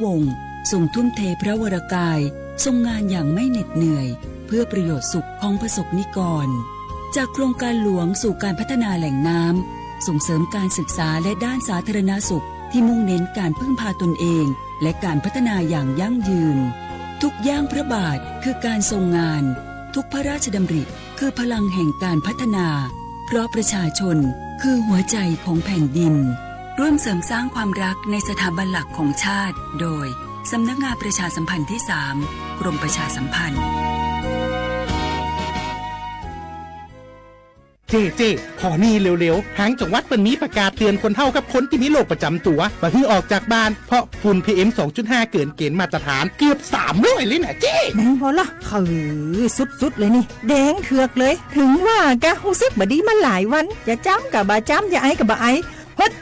วงศ์ ทรงทุ่มเทพระวรกาย ทรงงานอย่างไม่เหน็ดเหนื่อย เพื่อประโยชน์สุขของประสบนิกร จากโครงการหลวงสู่การพัฒนาแหล่งน้ำ ส่งเสริมการศึกษาและด้านสาธารณสุข ที่มุ่งเน้นการพึ่งพาตนเอง และการพัฒนาอย่างยั่งยืน ทุกย่างพระบาทคือการทรงงาน ทุกพระราชดำริคือพลังแห่งการพัฒนา เพราะประชาชนคือหัวใจของแผ่นดิน ร่วมเสริมสร้างความรักในสถาบันหลักของชาติ โดย สำนักงานประชาสัมพันธ์ที่สาม กรมประชาสัมพันธ์ เจ้ เจ้ ขอหนี้เร็วๆ ทางจังหวัดเปิ้นมีประกาศเตือนคนเฒ่ากับคนที่มีโรคประจำตัว บ่หื้อออกจากบ้าน เพราะฝุ่น พีเอ็ม สองจุดห้า เกินเกณฑ์มาตรฐานเกือบสามร้อยเลยนะเจ้ แม่นบ่ล่ะ เออ สุดๆ เลยนี่ แดงเถือกเลย ถึงว่ากะรู้สึกบ่ดีมาหลายวัน จะจามกะบ่จาม จะไอก็บ่ไอ เฮ้ย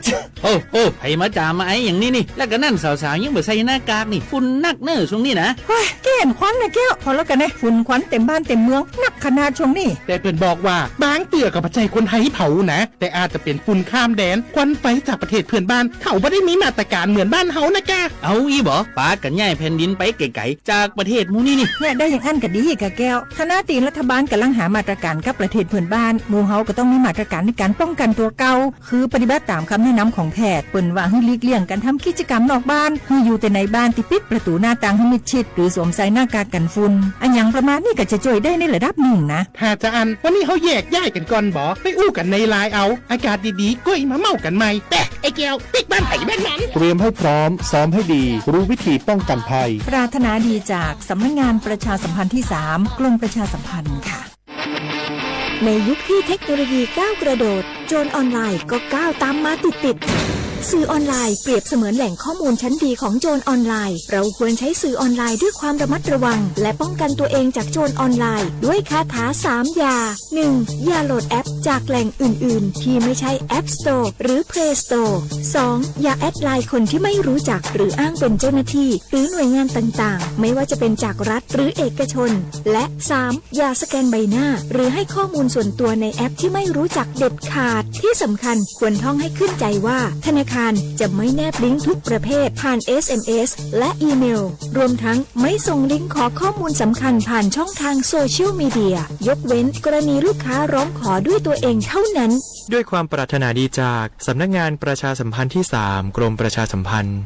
โอ้ โอ้ ใผมาจามมาไออย่างนี้นี่ แล้วก็นั่นสาวๆ ยังบ่ใส่หน้ากากนี่ ฝุ่นนักเน้อช่วงนี้นะ เฮ้ย แก้นควันนะแก้ว พอแล้วกันนะ ฝุ่นควันเต็มบ้านเต็มเมือง นักขนาดช่วงนี้ แต่เปิ้นบอกว่า บางเตื้อก็บ่ใจ้คนไทยเผานะ แต่อาจจะเป็นฝุ่นข้ามแดน ควันไฟจากประเทศเพื่อนบ้าน เขาบ่ได้มีมาตรการเหมือนบ้านเฮานะกะ เอาอี้บ่ ปากันย้ายแผ่นดินไปไกลๆ จากประเทศหมู่นี้นี่ เนี่ย ได้อย่างอั้นก็ดีกะแก้ว ขณะที่รัฐบาลกำลังหามาตรการกับประเทศเพื่อนบ้าน หมู่เฮาก็ต้องมีมาตรการในการป้องกันตัวเก่า คือปฏิบัติตามคำแนะนำของแพทย์ เปิ้นว่าหื้อหลีกเลี่ยงการทำกิจกรรมนอกบ้าน หื้ออยู่แต่ในบ้านที่ปิดประตูหน้าต่างให้มิดชิด หรือสวมใส่หน้ากากกันฝุ่น อะหยังประมาณนี้ก็จะช่วยได้ในระดับหนึ่งนะ ถ้าจะอั้น วันนี้เฮาแยกย้ายกันก่อนบ่ ไปอู้กันในไลน์เอา อากาศดีๆ ก้อยมาเม้ากันใหม่ แต่ไอ้แก้ว ปิ๊กบ้านไผบ้านมัน เตรียมให้พร้อม ซ้อมให้ดี รู้วิธีป้องกันภัย ปรารถนาดีจากสำนักงานประชาสัมพันธ์ที่สาม กรมประชาสัมพันธ์ค่ะ ในยุคที่เทคโนโลยีก้าวกระโดด โจรออนไลน์ก็ก้าวตามมาติดๆ สื่อออนไลน์เปรียบเสมือนแหล่งข้อมูลชั้นดีของโจรออนไลน์ เราควรใช้สื่อออนไลน์ด้วยความระมัดระวัง และป้องกันตัวเองจากโจรออนไลน์ ด้วยคาถาสามอย่า หนึ่ง อย่าโหลดแอปจากแหล่งอื่นๆ ที่ไม่ใช่ App Store หรือ Play Store สอง อย่าแอดไลน์คนที่ไม่รู้จัก หรืออ้างเป็นเจ้าหน้าที่ หรือหน่วยงานต่างๆ ไม่ว่าจะเป็นจากรัฐหรือเอกชน และ สาม อย่าสแกนใบหน้า หรือให้ข้อมูลส่วนตัวในแอปที่ไม่รู้จักเด็ดขาด ที่สำคัญควรท่องให้ขึ้นใจว่า ธนาคารจะไม่แนบลิงก์ทุกประเภทผ่าน เอสเอ็มเอส และอีเมล รวมทั้งไม่ส่งลิงก์ขอข้อมูลสำคัญผ่านช่องทางโซเชียลมีเดีย ยกเว้นกรณีลูกค้าร้องขอด้วยตัวเองเท่านั้น ด้วยความปรารถนาดีจากสำนักงานประชาสัมพันธ์ที่สาม กรมประชาสัมพันธ์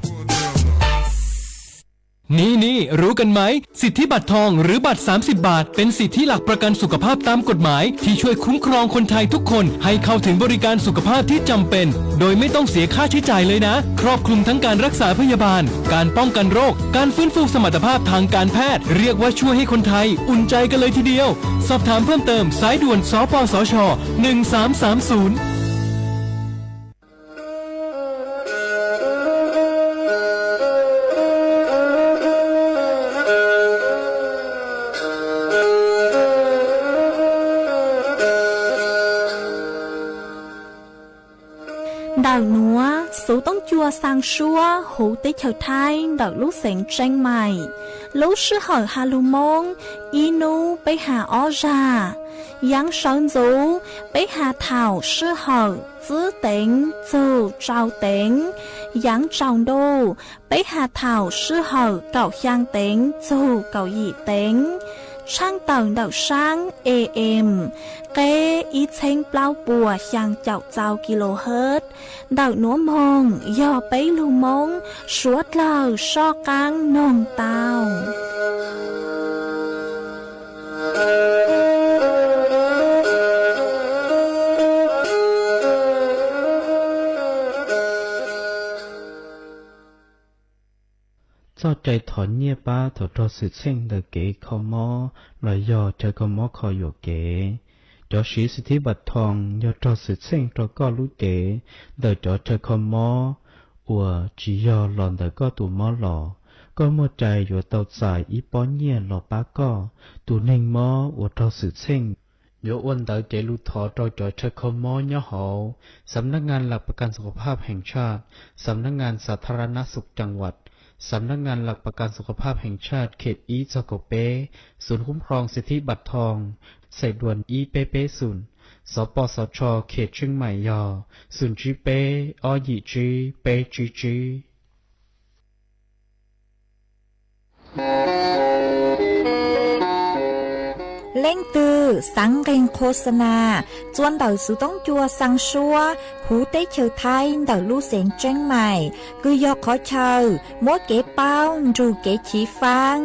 นี่นี่ รู้กันไหม สิทธิบัตรทองหรือบัตร สามสิบบาท เป็นสิทธิหลักประกันสุขภาพตามกฎหมาย ที่ช่วยคุ้มครองคนไทยทุกคนให้เข้าถึงบริการสุขภาพที่จำเป็น โดยไม่ต้องเสียค่าใช้จ่ายเลยนะ ครอบคลุมทั้งการรักษาพยาบาล การป้องกันโรค การฟื้นฟูสมรรถภาพทางการแพทย์ เรียกว่าช่วยให้คนไทยอุ่นใจกันเลยทีเดียว สอบถามเพิ่มเติมสายด่วน สปสช หนึ่งสามสามศูนย์ Ntawm nuav xuv toob cua xaa suab huv teb chaws Thaib ntawm lub xeev Tseeb Maim. Lub sij hawm has lug Moob, ib nub peb has ob zag. Yaav sawv ntxuv, peb has thaum sij hawm txwb teev txug tsau teev. Yaav tsaus ntuj, peb has thaum sij hawm kaum xyaa teev txug kaum yim teev. Tshaaj tawm ntawm saab A M, qeb ib txheeb plaub puas xyaa caum txau kilohertz. Ntawm nuav moog yog peb lug Moob suav dlawg soj qaab noog tau. Txoj cai thov nyiaj pab thaum raug xwm txheej ntawm kev kho mob los yog chaw kho mob kho yuam kev. Cov siv xwm thib npam thoo yog raug xwm txheej rau koj lub cev ntawm cov chaw kho mob uas tsis yog los ntawm koj tus mob los. Koj muaj cai yuav tau txais ib pob nyiaj los pab koj. Tus neeg mob uas raug xwm txheej yuav ua ntawv cev lus thov rau cov chaw kho mob nyob hauv Sำນັກງານຫຼັກປະກັນສຸຂະພາບແຫ່ງຊາດ, ສຳນັກງານສາທາລະນະສຸກຈັງຫວັດ, ສຳນັກງານຫຼັກປະກັນສຸຂະພາບແຫ່ງຊາດເຂດ ib ເຈົ້າເກົ່າເປ້, ສູນຄຸ້ມຄອງສິດທິບັດທອງ, ສາຍດ່ວນ ib ເປ້ເປ້ສູນ, ສປສຊ ເຂດຊຽງໃໝ່ ຍ ສູນ tsib ເປ້ ob ຫຍິກ tsib ເປ້ tsib tsib. Leej twg xaav nqeeg qhua xa nas txua ntawm xuv toob cua xaa suab huv teb chaws Thaib ntawm lub xeev Tseeb Mais, kws yog qhov chaw muab kev paub nrug kev chiv faab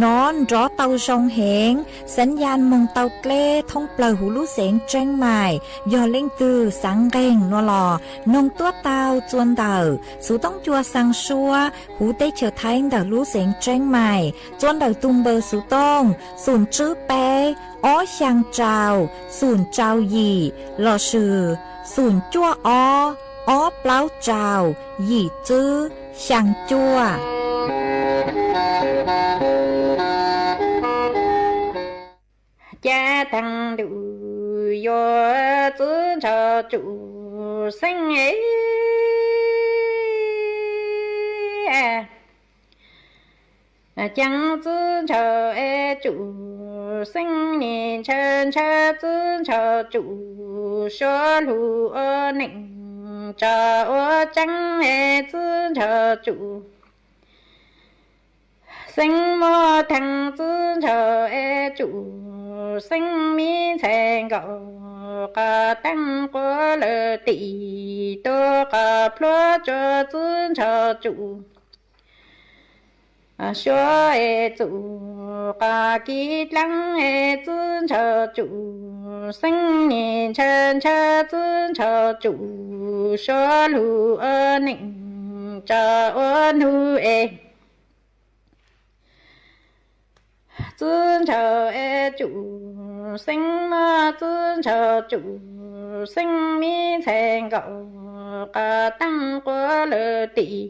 nov nrov tau zoo heev, xaav yaj moog tau dleb thoob plawg huv lub xeev Tseeb Mais. Yog leej twg xaav nqeeg nuav los noog tuab taug txua ntawm xuv toob cua xaa suab huv teb chaws Thaib ntawm lub xeev Tseeb Mais txua ntawm tug npawb xuv tooj xum tswb peb ob xyaa rau xum rau yim lossis xum cuaj ob ob plaub rau yim tswb xyaa cuaj. Ca tag ntuj yuav txwv ntshaw tsum xeeb e, ceev txwv ntshaw es tsum xeeb nim ntshaw ntshaw txwv ntshaw tsum suav lug ua neej tsa ua tseeb es txwv ntshaw tsum xeeb muab theej txwv ntshaw es tsum xeeb mi ntxhais nkaum qas teeb quav lawm tim tuaj qas plhuav tsuas txwv ntshaw tsum suav es tsum qas kiv dlaab es txwv ntshaw tsum xeeb nim ntshaw ntshaw txwv ntshaw tsum suav lug ua neej tsa ua nug es txwv ntshaw es tsum xeeb muab txwv ntshaw tsum xeeb mi ntxhais nkaum qas teeb quav lawm tim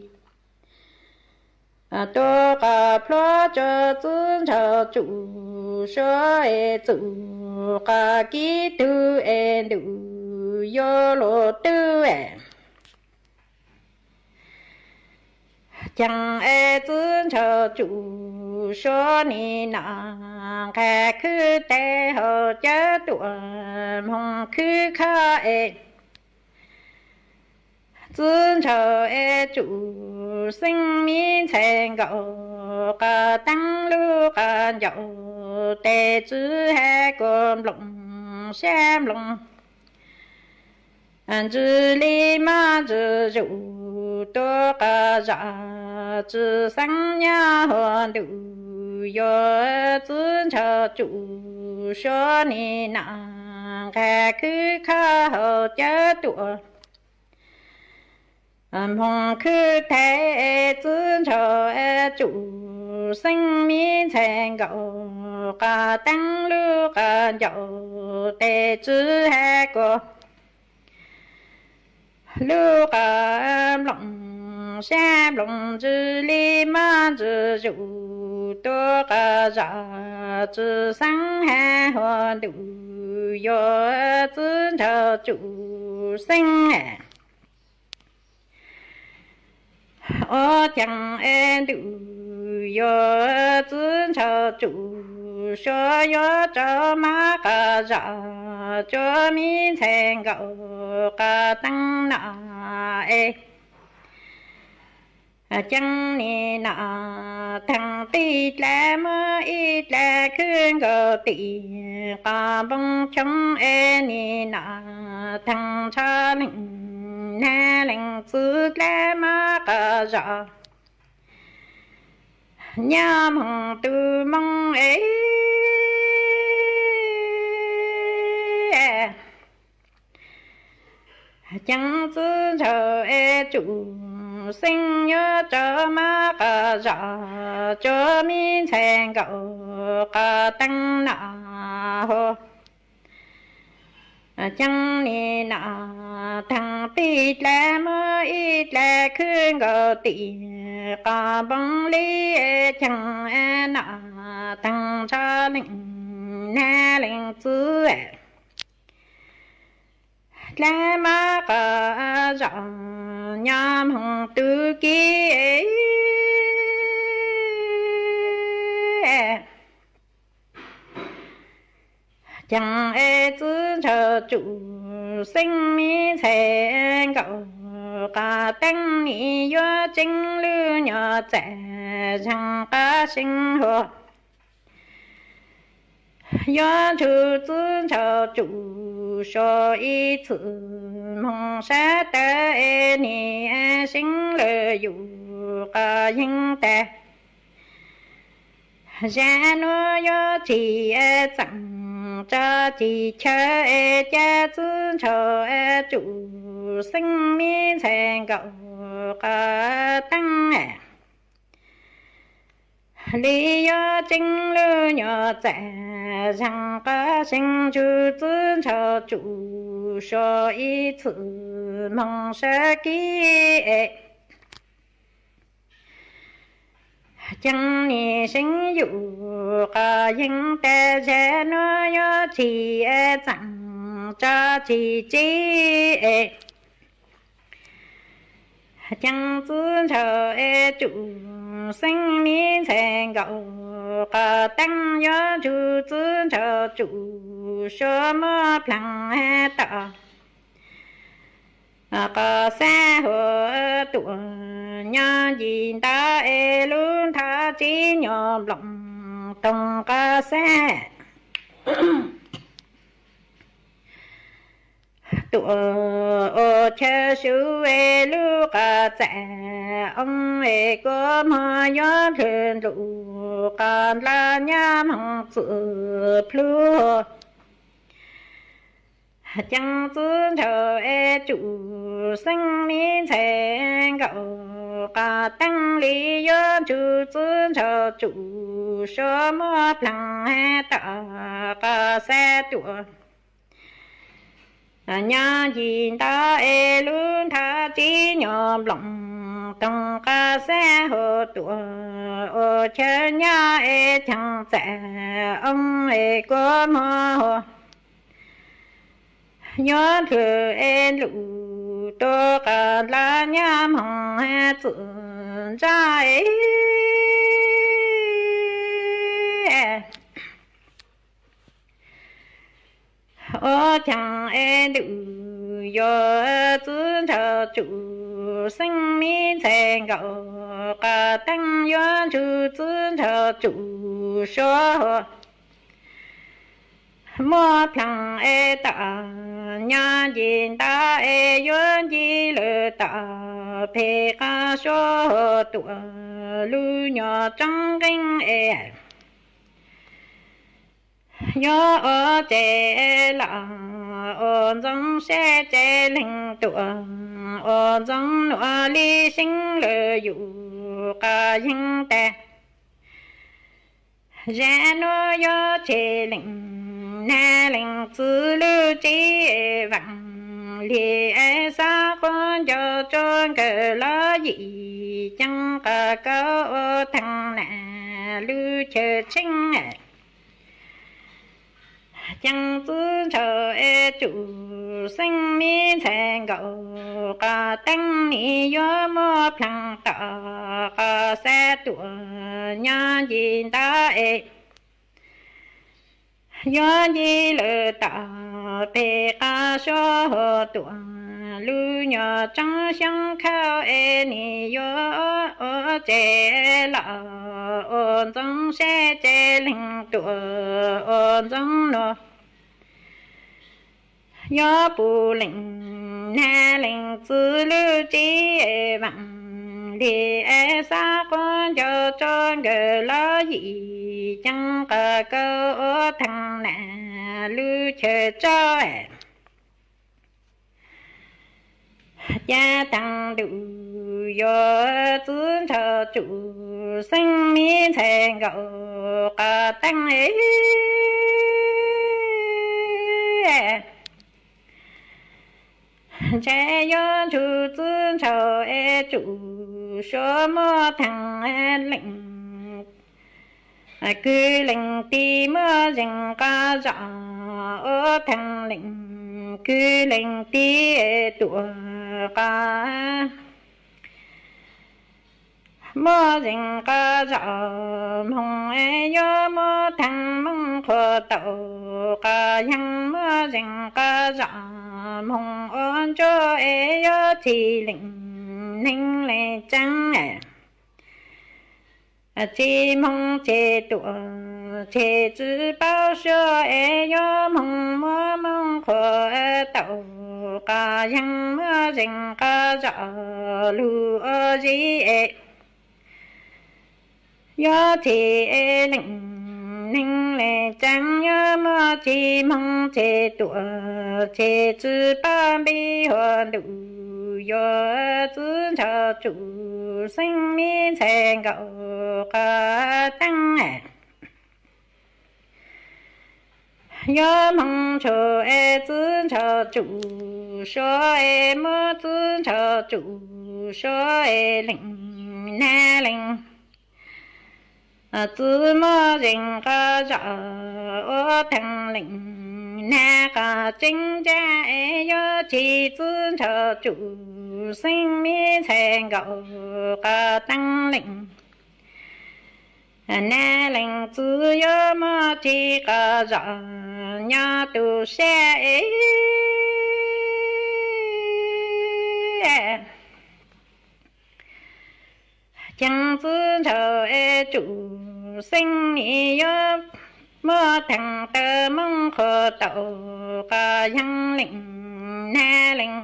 tuaj qas plhuav tsuas txwv ntshaw tsum suav es tsum qas kiv tug es ntuj yuav luag tug es ceev es txwv ntshaw tsum suav nim nam nqag khwb teg hauv cawv tuam moog khwb khab es txwv ntshaw es tsum xeeb mi ntxhais nkaum qas teeb lub qas ncaum tes tswv has kuas nploos sab nploos ntsws li mab ntsws zuj tuaj qas zam txwv xeeb nyab huam ntuj yuav txwv ntshaw tsum suav nim nam nqag khwb khab hauv cawv tuam moog khwb teg txwv ntshaw tsum xeeb mi ntxhais nkaum qas teeb lub qas ncaum tes tswv has kuas lub qas nploos sab nploos ntsws li mab ntsws zuj tuaj qas zam txwv xeeb has huam ntuj yuav txwv ntshaw tsum xeeb ua ceev es ntuj yuav txwv ntshaw tsum suav yuav rov mab qas zam tsuav mi ntxhais nkaum qas teeb nam es ceev nim nam theej tij dlav muab ib dlav khwb nkaus tim qas npoo choo es nim nam theej ntshaw leej nag leej txwv dlav mab qas zam nyab moog tug moo es ceev txwv ntshaw es tsum xeeb yuav rov mab qas zam tsuav mi ntxhais nkaum qas teeb nam huam ceev nim nam theej tij dlav muab ib dlav khwb nkaus tim qas npoo li ceev nam theej ntshaw leej nag leej txwv dlav mab qas zam nyab moog tug kiv ceev es txwv ntshaw tsum xeeb mi ntxhais nkaum qas teeb nim yuav tseeb lub nyuam txam zeeg qas seev huam Yuav ntsug txwv ntshaw tsum so ib txwm moog sab tawv es nim seev lawm yus qhov yeeb tag. Zag nuav yuav tsis txeem tso tsis chaw es ca txwv ntshaw tsum xeeb miv ntxhais nkaus qhov teeb li yuav tseeb lub nyuas txam zeeg qhov seev ntsug txwv ntshaw tsum so ib txwm moog sab kib es ceev nim seev yus qhov yeeb tag. Zag nuav yuav tsis txeem tso tsis tsib es ceev txwv ntshaw tsum xeeb miv ntxhais nkaus qhov teeb yuav ntsug txwv ntshaw tsum so muab plaag tom qhov xab hua tuam nyob ncig ntawd es lub nthov tsib nyuas nploos toog qhov xab tuam ua chaw sub es lub qhov txav oob es kua muag yuav dlhws ntuj qhov nplaj nyab moog txwm plhuav ceev txwv ntshaw tsum xeeb miv ntxhais nkaus qhov teeb li yuav ntsug txwv ntshaw tsum so muab plaag tom qhov xab tuam nyob ncig ntawd es lub nthov tsib nyuas nploos toog qhov xab hua tuam ua chaw nyob es ceev txav oob es kua muag yuav dlhws es ntuj tuam qhov nplaj nyab moog txwm ntsa es ua ceev es ntuj yuav txwv ntshaw tsum xeeb miv ntxhais nkaus qhov teeb yuav ntsug txwv ntshaw tsum so muab plaag es tom nyob ncig ntawd es yuav ncig lawm tom peg qhov so tuam lub nyuas tsob nqeeb es yuav ua tsev los ua ntxoov sab tsev leeg tuam ua ntxoov nuav li seev lawm yus qhov yeeb tag. Zag nuav yuav tseg leej nag leej txwv lub tsev vaam li es xav quav ncaus tso nkawd los yim ceeb qhov kauj ua thaag nam lub chaw tsheeb ceev txwv ntshaw tsum xeeb miv ntxhais nkaus qhov teeb nim yuav muab plaag tom qhov xab tuam nyob ncig ntawd es yuav ncig lawm tom peg qhov so tuam lub nyuas tsob xyoob khauj es nim yuav ua tsev los ua ntxoov sab tsev leeg tuam ua ntxoov nuav. Yuav pum leej nag leej txwv lub tsev vaam li es xav quav ncaus tso nkawd los yim ceeb qhov kauj ua thaag nam lub chaw tso. Ca taag ntuj yuav txwv ntshaw tsum xeeb miv ntxhais nkaus qhov teeb ntshe yuav ntsug txwv ntshaw tsum suav muab thaag leej kwv leej tij muab zeeg qhov zos ua thaag leej kwv leej tij tuam qhov muab zeeg qhov zos moog yuav muab thaag moog qhuav tau qhov yeeg muab zeeg qhov zos moog ua ntsuab es yuav txhij leej neeg leej tsaa tsis moog ces tuam ces tsi paub suab es yuav moog muab mooj qhuav tau, qas yeeg muaj zeeg qas zam lug ua zib es yuav txhim leej neeg le caag, yuav muaj tsi moog ces tuam ces tsi paub npib huam ntuj, yuav txwv ntshaw tsum xeeb miv ntxhais nkaus qas teeb. Yuav moog tshuam es txwv ntshaw tsum suab es muab txwv ntshaw tsum suab es leej nag leej txwv muaj zeeg qas zam ua thaag leej nag qas tseeb ntsab es yuav tsi txwv ntshaw tsum xeeb miv ntxhais nkaus qas teeb leej nag leej txwv yuav muaj tsi qas zam nyob tu sab es caag txwv ntshaw es tsum xeeb miv yuav muab thaag taw mooj qhuav tau qas yeeg leej nag leej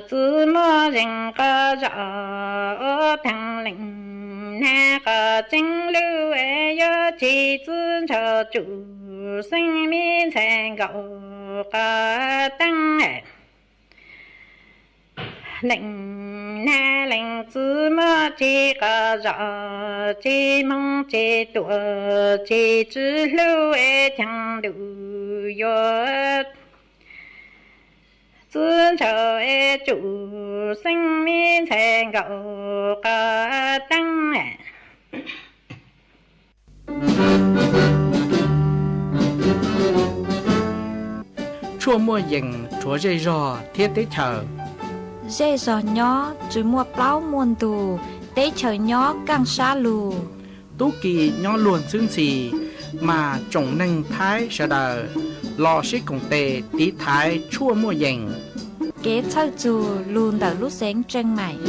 txwv muaj zeeg qas zam ua thaag leej nag qas tseeb lug es yuav tsi txwv ntshaw tsum xeeb miv ntxhais nkaus qas teeb leej nag leej txwv muaj tsi qas zam tsi moog tsi tuam tsi tsi hlub es caag ntuj yuav txwv ntshaw es tsum xeeb miv ntxhais nkaus qas teeb. Tshuaj muaj yees rhuav zej zog thiab teb chaws. Zej zog nyob tsi muaj plaub muaj ntug, teb chaws nyob kaaj sab lug. Tub ki nyob luag ntxhwb ntxhi, mas tsoom neeg Thaib sawv daws los sib koom tes tiv thaiv tshuaj muaj yees. Kev txhawj txug lug ntawm lub xeev Tseej Maim.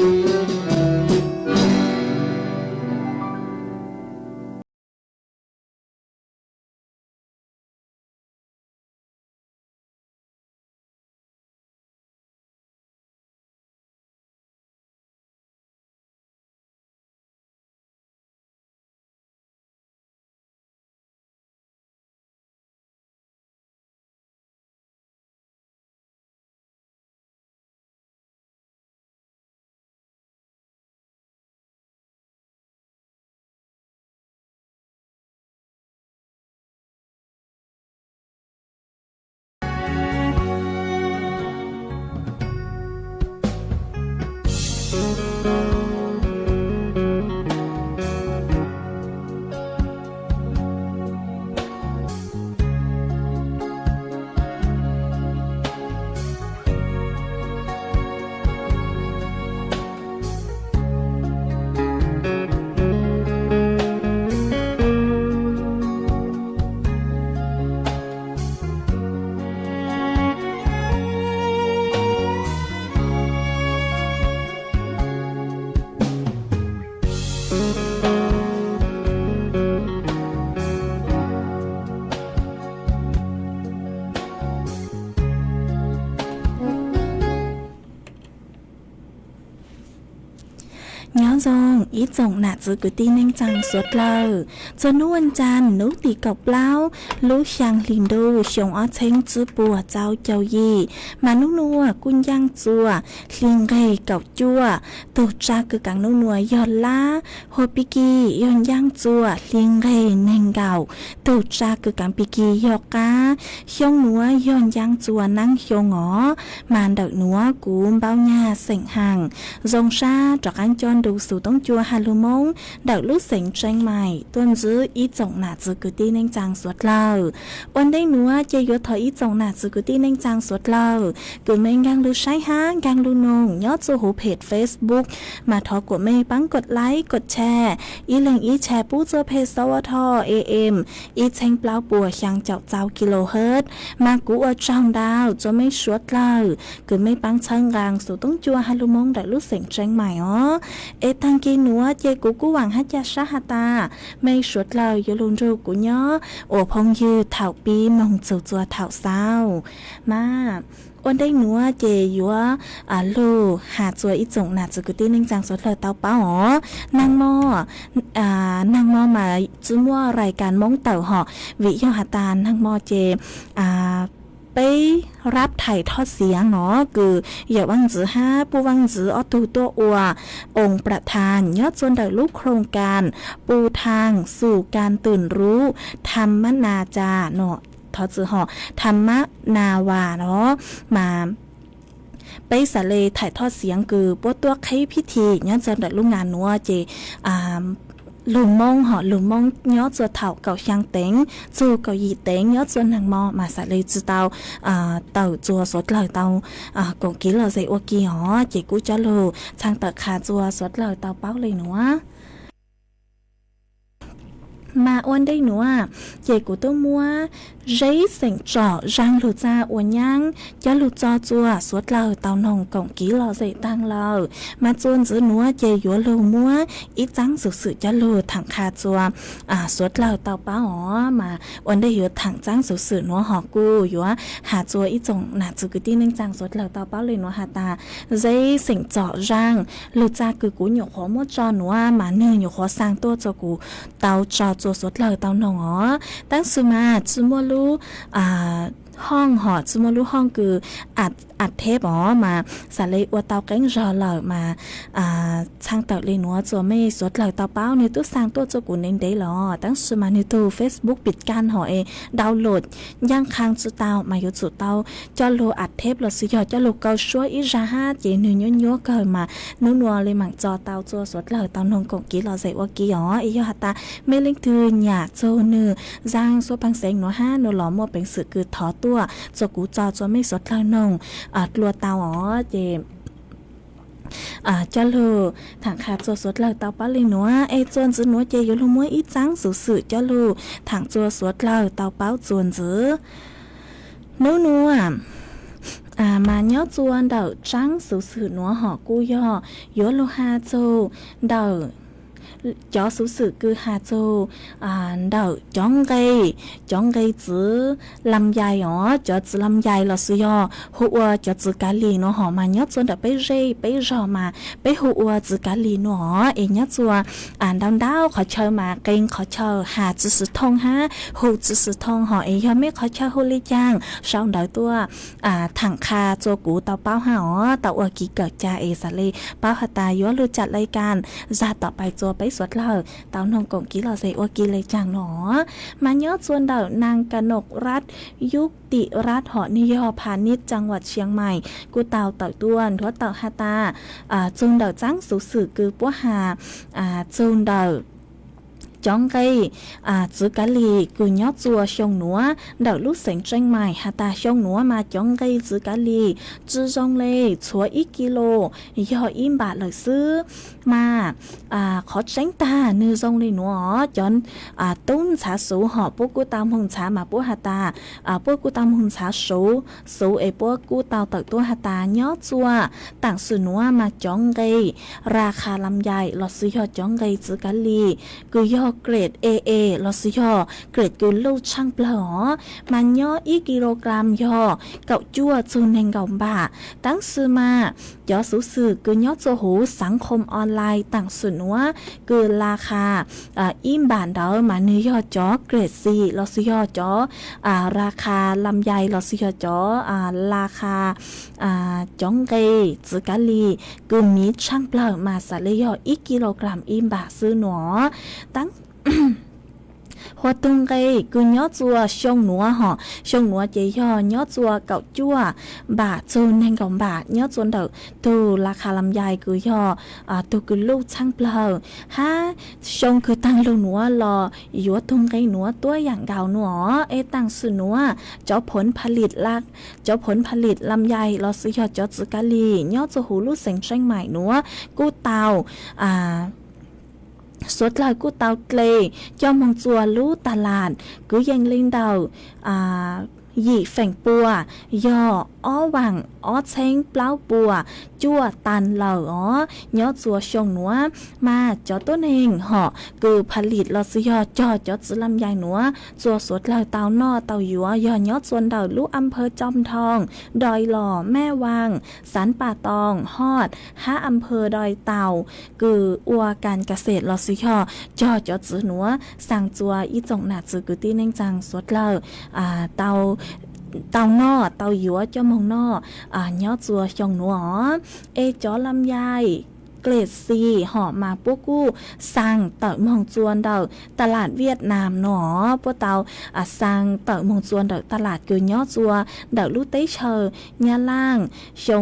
Nyob zoo ib tsoom nam txiv kwv tij neej tsaa suav dlawg. Txug nub ua cas nub tim kaum plaub lub xyaa hli ntuj xyoo ob txheeb tsib puas txaus caum yim, mas nub nua kuj ncaaj txuas hli nqeg kaum cuaj, tug tsa kws kaav nub nua yog lab, hua pig kig yog ncaaj txuas hli nqeg neeg nkaum, tug tsa kws kaav pig kig yog qaab, xyoo nuav yog ncaaj txuas naab xyoo os. Mas ntawm nuav kuv Npaub Nyag xeem Haas zoo sab rov qaab coj ntu xu toob cua ha lug Moob ntawm lub xeev Tseeb Maim tuaj ntsib ib tsoom nam txiv kwv tij neej tsaa suav dlawg. Ua ntej nuav ces yuav thov ib tsoom nam txiv kwv tij neej tsaa suav dlawg kws mej nkaag lug saib hab nkaag lug noog nyob txuj huv phem Facebook, mas thov kuas mej paab kod like kod share, ib leeg ib share pub txug peg sau a tho am ib txheeb plaub puas xyaa caum txaus kilohertz. Mas kuv ua tsaug ntau rua mej suav dlawg kws mej paab txhawb nqaa xu toob cua ha lug Moob ntawm lub xeev Tseeb Maim os. Es taag kis Nuav ces kuv kuj vaam hab ca sab has tas mej suav dlawg yuav lug nrug kuv nyob ua phooj ywg thaum pib moog txug txua thaum xaus. Mas ua ntej nuav ces yuav lug has txua ib tsoom nam txiv kwv tij neej tsaa suav dlawg tau paub os. Naag mo, naag mo mas tsi muaj rais kas Moob tawm hom, vim yog has tas naag mo ces peb rab thais thoj xiav no kws yawm vaaj ntxwv hab puj vaaj ntxwv ob tug tuaj ua oo pram thaas nyob txua ntawm lub khoo kas pu thaas xus kas twm ruv tham mab nas cas no, thov txwm hom tham mab nas vas no, mas peb xaav le thais thoj xiav kws puab tuaj qheb phib thi nyob txua ntawm lub ngas nuav ces lug Moob hom lug Moob nyob txua thaum kaum xyaa teev txug kaum yim teev nyob txua naag mo mas xaav le tsi tau tawm txua suav dlawg tau koom kev lom zem ua ke os, ces kuv coj lug txhaj tawm qha txua suav dlawg tau paub le nuav. Mas ua ntej nuav ces kuv tub muab zeb xeem tsom zaag lug txaj ua nyaab coj lug tso txua suav dlawg tau noog koom kev lom zem taag lawm. Mas txua ntxiv nuav ces yuav lug muab ib txaab xuv xwm coj lug thaam qha txua suav dlawg tau paub os. Mas ua ntej yuav thaam txaab xuv xwm nuav hom kuj yuav has txua ib tsoom nam txiv kwv tij neej tsaa suav dlawg tau paub le nuav has tas zeb xeem tsom zaag lug txaj kws kuv nyuam qhuav muab tso nuav mas nwg nyuam qhuav xaa tuaj txua kuv tau tso txua suav dlawg tau noog os. Tab sis mas tsi muaj lub hooj hom tsi muaj lub hooj kws a theb os, mas xaav le ua tau qeeb zog lawm mas txhaj tawm le nuav txua mej suav dlawg tau paub. Nwg tub xaa tuaj txua kuv ntev ntev los tab sis mas nwg tug Facebook pim kas hom es download ncaaj qha tsi tau mas yuav tsum tau coj lug a theb lossis yog coj lug kaw suab ib zag hab ces nwg nyuab nyuab kawg mas nub nua le maam tso tau txua suav dlawg tau noog koom kev lom zem ua ke os. Es yog has tas mej leej twg nyam txug nwg zaaj suab peev xeev nuav hab nua los muaj peev xwm kws thov tuaj txua kuv tso txua mej suav dlawg noog dlua tau os ces coj lug thaam qha txua suav dlawg tau paub le nuav. Es txua ntxiv nuav ces yuav lug muab ib txaab xuv xwm coj lug thaam txua suav dlawg tau paub txua ntxiv. Nub nua mas nyob txua ntawm tsaab xuv xwm nuav hom kuj yog yuav lug has txug ntawm cov xuv xwm kws has txug ntawm cov nqe, cov nqe txiv lam yais os, cov txiv lam yais lossis yog hu ua cov txiv kav lis nua hom mas nyob txua ntawm peb zej peb zog mas peb hu ua txiv kav lis nua os. Es nyob txua ntau ntau qhov chaw mas qee qhov chaw has txiv xwm thooj hab hu txiv xwm thooj hom es yog mej qhov chaw hu le caag sau ntawv tuaj thaam qha txua kuv tau paub hab os, tau ua kev kawm ca es xaav le paub has tas yuav lug ca lai kas zag tom pais txua peb suav dlawg tau noog koom kev lom zem ua ke le caag nua. Mas nyob txua ntawm Nang Ka Nok Rat, Yub Tim Rat hom nwg yog Pha Nib Caa Vam Tshiang Maim kuj tau tawm tuaj nthuav tawm has tas txug ntawm txaab xuv xwm kws puab has txug ntawm cov nqe txiv kav lis kws nyob txua xyoo nuav ntawm lub xeev Tsheej Maim has tas xyoo nuav mas cov nqe txiv kav lis tsi zoo le, txhua ib kis lus yog ib npam lawm xwb. Mas qhov tseeb tag nwg zoo le nuav os, cov tub ntxhav xuv hom puab kuj tau moog ntxhav mas puab has tas puab kuj tau moog ntxhav xuv, xuv es puab kuj tau tawm tuaj has tas nyob txua taam sim nuav mas cov nqe ra kha lam yais lossis yog cov nqe txiv kav lis kws yog grade A A lossis yog grade kws luj tshaaj plawg os, mas nyob ib kilogram yog kaum cuaj txug neeg nkaum npam. Tab sis mas cov xuv xwm kws nyob txua huv xaav khom online taam sim nuav kws la kha ib npam ntawd mas nwg yog cov grade C lossis yog cov la kha lam yais lossis yog cov la kha cov nqe txiv kav lis kws miv tshaaj plawg mas xaav le yog ib kilogram ib npam xwb nua. Tab Hua tug nqe kws nyob txua xyoo nuav hom, xyoo nuav ces yog nyob txua kaum cuaj npam txug neeg nkaum npam nyob txua ntawm tug la kha lam yais kws yog tug kws luj tshaaj plawg, hab xyoo kws taag lug nuav los yuav tug nqe nuav tuab yaam nkaus nua. Es taam sim nuav cov phoov phalis, cov phoov phalis lam yais lossis yog cov txiv kav lis nyob txua huv lub xeev Tsheej Maim nuav kuj tau suav dlawg kuj tau dle coj moog txua lub tas las kwv yees le ntawm yim feem pua yog ob vaam ob txheeb plaub puas cuaj tas lawm os. Nyob txhua xyoo nuav mas cov tuab neeg hom kws pha lim los xwb yog cog cov txiv lam yaim nuav txua suav dlawg tau noj tau yuav yog nyob txhua ntawm lub a phawv Coo Thoo, Doi Los, Mej Vaam, Xaav Pas Toos, Hoj hab a phawv Doi Taus kws ua kas kas xes los xwb yog cog cov txiv nuav xaa txua ib tsoom nam txiv kwv tij neej tsaa suav dlawg tau noj tau yuav coj moog noj nyob txhua xyoo nuav os. Es cov lam yaim Kles Xis hom mas puab kuj xaa tawm moog txua ntawm ta las Viaj Nam nuav puab tau xaa tawm moog txua ntawm ta las kws nyob txua ntawm lub teb chaws Nyab Laaj. Xyoo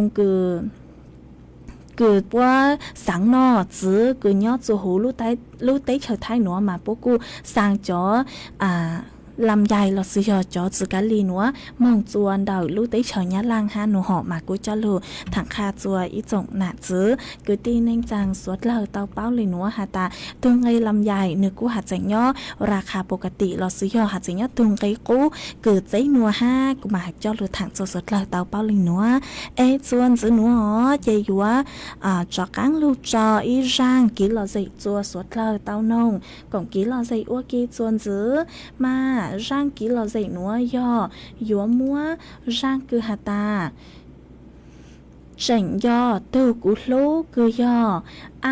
kws puab xaa noj txiv kws nyob txua huv lub teb chaws Thaib nuav mas puab kuj xaa cov lam yaim los xwb yog cov txiv kav lis nuav moog txua ntawm lub teb chaws Nyab Laaj hab nuav hom mas kuj coj lug thaam qha txua ib tsoom nam txiv kwv tij neej tsaa suav dlawg tau paub le nuav has tas tug nqe lam yaim nwg kuj has tseem nyob ras qha pus ka tim los xwb yog has tseem nyob tug nqe qub kws txeb nuav hab kuv mas coj lug thaam txua suav dlawg tau paub le nuav. Es txhua ntxiv nuav os ces yuav rov qaab lug tso ib zaaj kiv lom zem txua suav dlawg tau noog koom kiv lom zem ua ke txhua ntxiv. Mas zaaj kiv lom zem nuav yog yuav muab zaaj kws has tas tseem nco tug kuv hlub kws yog a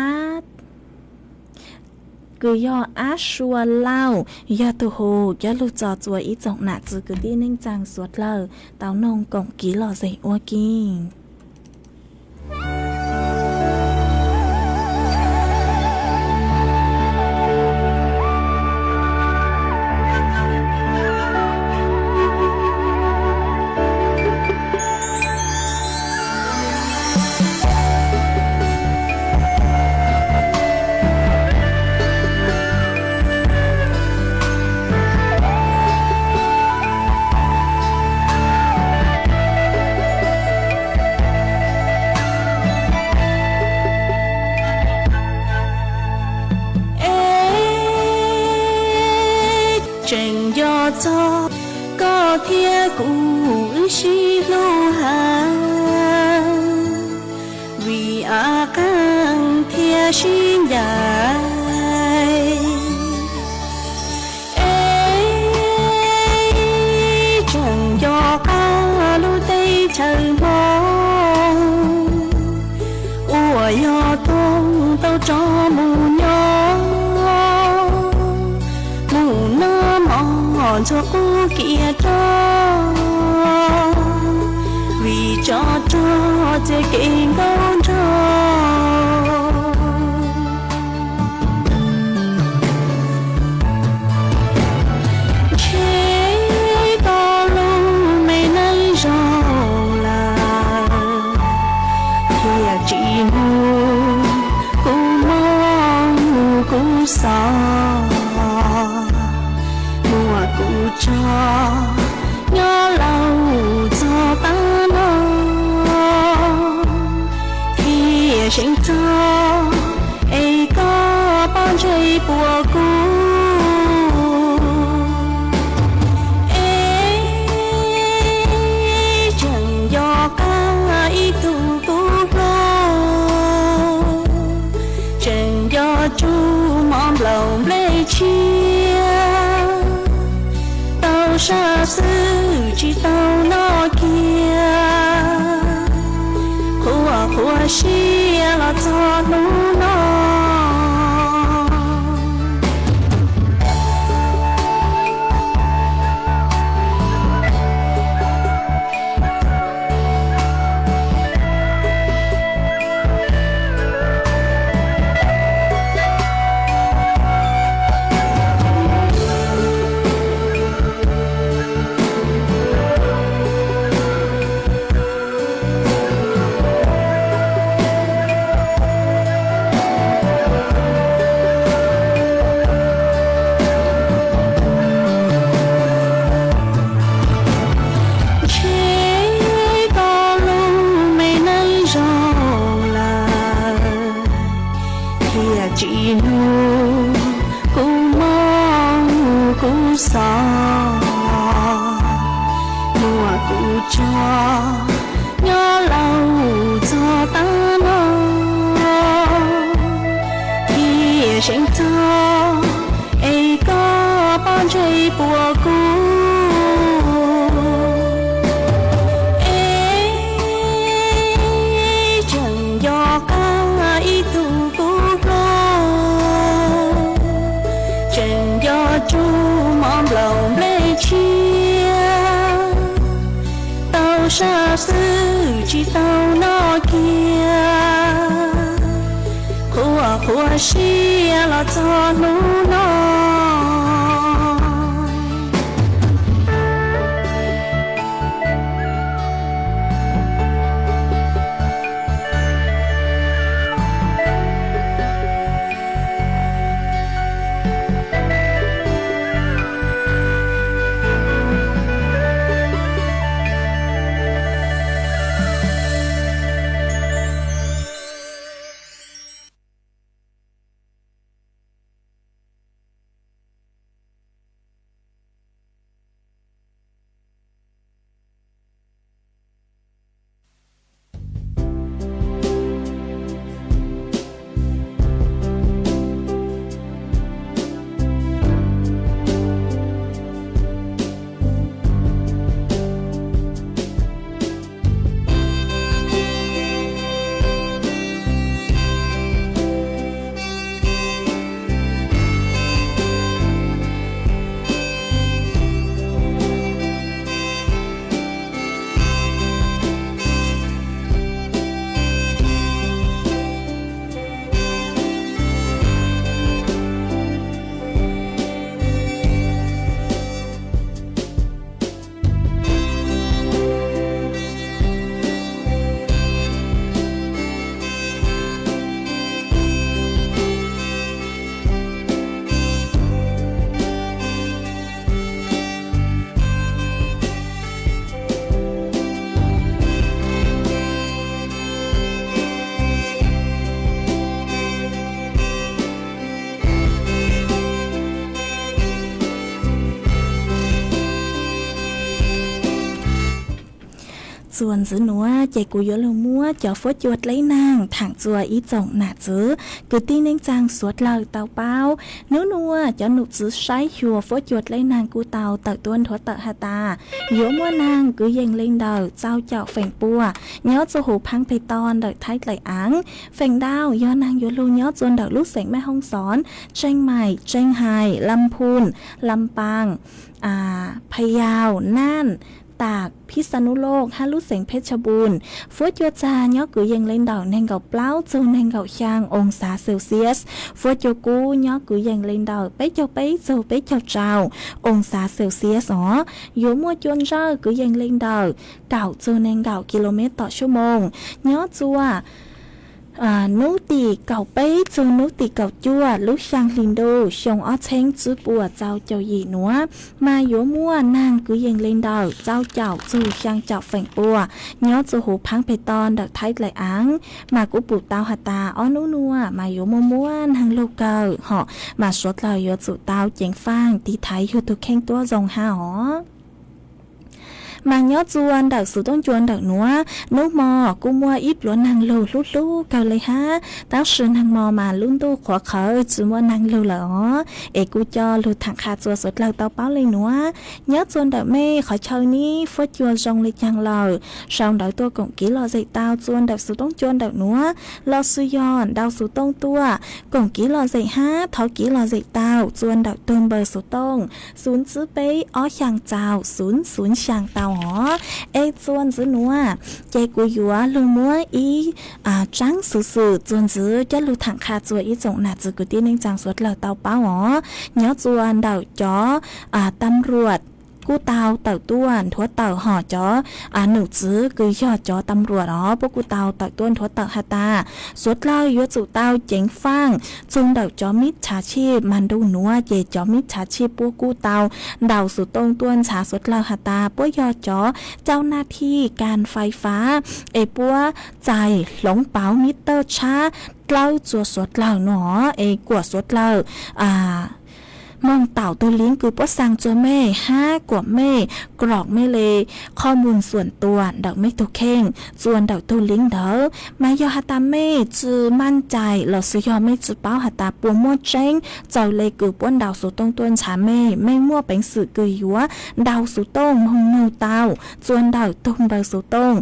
kws yog Ab Sua Lauj yog tug hu coj lug tso txua ib tsoom nam txiv kwv tij neej tsaa suav dlawg tau noog koom kiv lom zem ua ke. Es tseem nco txog koj thiab kuv wb sib hlub heev, vim av qeeg thiab sib ncaim. Es tseem nco qab lub teb chaws Hmoob uas yog toog tau rov mus nyob, mus noj mov ntxuag qub kiag rau, vim tsov rog txia kev ntaub nrog. Ntshe tau lub me neej zoo lawm, thiaj tsis hnub kuv mob kuv xov, muaj kuv tso nyob laus txog tav no, thiaj seev txog es koj pob ntseg puas kuv. Es tseem nco qab ib tug tub hluas, tseem nco tsuj mov nplaum nplej tshiab, tau sab xwb tsis tau noj kiag, qhuav qhuav siab los txog hnub no. Puas kuv es tseem nco qab ib tug tub hluas, tseem nco tsuj mov nplaum nplej tshiab, tau sab xwb tsis tau noj kiag, qhuav qhuav siab los txog hnub no. Txuas ntxiv nuav ces kuv yuav lug muab cov fuab cua dleb naag thaam txug ib tsoom nam txwv kwv tij neej tsaa suav dlawg tau paub. Nub nuav cov num txwv saib xyuas fuab cua dleb naag kuj tau tawm tuab nthuav tawm has tas yuav muaj naag kwv yees le ntawm rau caum feem pua nyob txug huv phaab peg to ntawm Thaib dlaim aav. Feem ntau yog naag yuav lug nyob txug ntawm lub xeev Maj Hoob Xoon, Tseej Maim, Tseej Hais, Lam Phun, Lam Paas, Phas Yaus, Naaj, Tam, Phij Xa Nub Looj hab lub xeev Phej Cha Npun. Fuab cua txag nyob kwv yees le ntawm neeg nkaum plaub txug neeg nkaum xyaa oo xav Celsius. Fuab cua kub nyob kwv yees le ntawm peb caug peb txug peb caug rau oo xav Celsius os. Yuav muaj cua ntsawj kwv yees le ntawm kaum txug neeg nkaum kilomev tom suab moos nyob txuas nub tim kaum peb txug nub tim kaum cuaj lub xyaa hli ntuj xyoo ob txheeb tsib puas rau caum yim nuav, mas yuav muaj naag kwv yees le ntawm rau caum txug xyaa caum feem pua nyob txug huv phaab peg to ntawm Thaib dlaim aav. Mas kuv pum tau has tas ob nub nuav mas yuav muaj muaj naag lug kawg hom, mas suav dlawg yuav tsum tau ceev faaj tiv thaiv yug tug kheej tuab zoo hab os. Mas nyob txuas ntawm xuv tooj cua ntawm nuav, nub hmo kuj muaj ib pluav naag lug hlub hlub kawg le hab, tab sis naag hmo mas lub ntuj qhuav qhawv tsis muaj naag lug lawm os. Es kuj coj lug thaam qha txuas suav dlawg tau paub le nuav. Nyob txuas ntawm mej qhov chaw nib fuab cua zoo le caag lawm, sau ntawv tuaj koom kiv lom zem tau txuas ntawm xuv tooj cua ntawm nuav, los sis yog nrau xuv tooj tuaj koom kiv lom zem hab thov kiv lom zem tau txuas ntawm tug npawb xuv tooj xuv tsib peb ob xyaa txaus xuv xuv xyaa tau os. Es txuas ntxiv nuav ces kuv yuav lug muab ib tsaab xuv xwm txuas ntxiv coj lug thaam qha txuas ib tsoom nam txwv kwv tij neej tsaa suav dlawg tau paub os. Nyob txuas ntawm cov tam ruam kuj tau tawm tuaj nthuav tawm hom cov num txwv kws yog cov tam ruam os puab kuj tau tawm tuaj nthuav tawm has tas suav dlawg yuav tsum tau ceev faaj txug ntawm cov mib txhav tshij. Mas ntu nuav ces cov mib txhav tshij puab kuj tau nrau xuv tooj tuaj ntxhav suav dlawg has tas puab yog cov cau naj thij kas fais fab es puab txais hloov pauv mib tawj tshab dlawb txuas suav dlawg no es kuam suav dlawg moog taum tug link kws puab xaa txug mej hab kuam mej, krom mej le qhov muag xuam tuam ntawm mej tug kheej txua ntawm tug link ntawd. Mas yog has tas mej tsi maj cai lossis yog mej tsi paub has tas puas muaj tseeb, txawm le kws puab ntaus xuv tooj tuaj ntshav mej, mej muaj peev xwm kws yuav ntaus xuv tooj moog nug tau txua ntawm tug npawb xuv tooj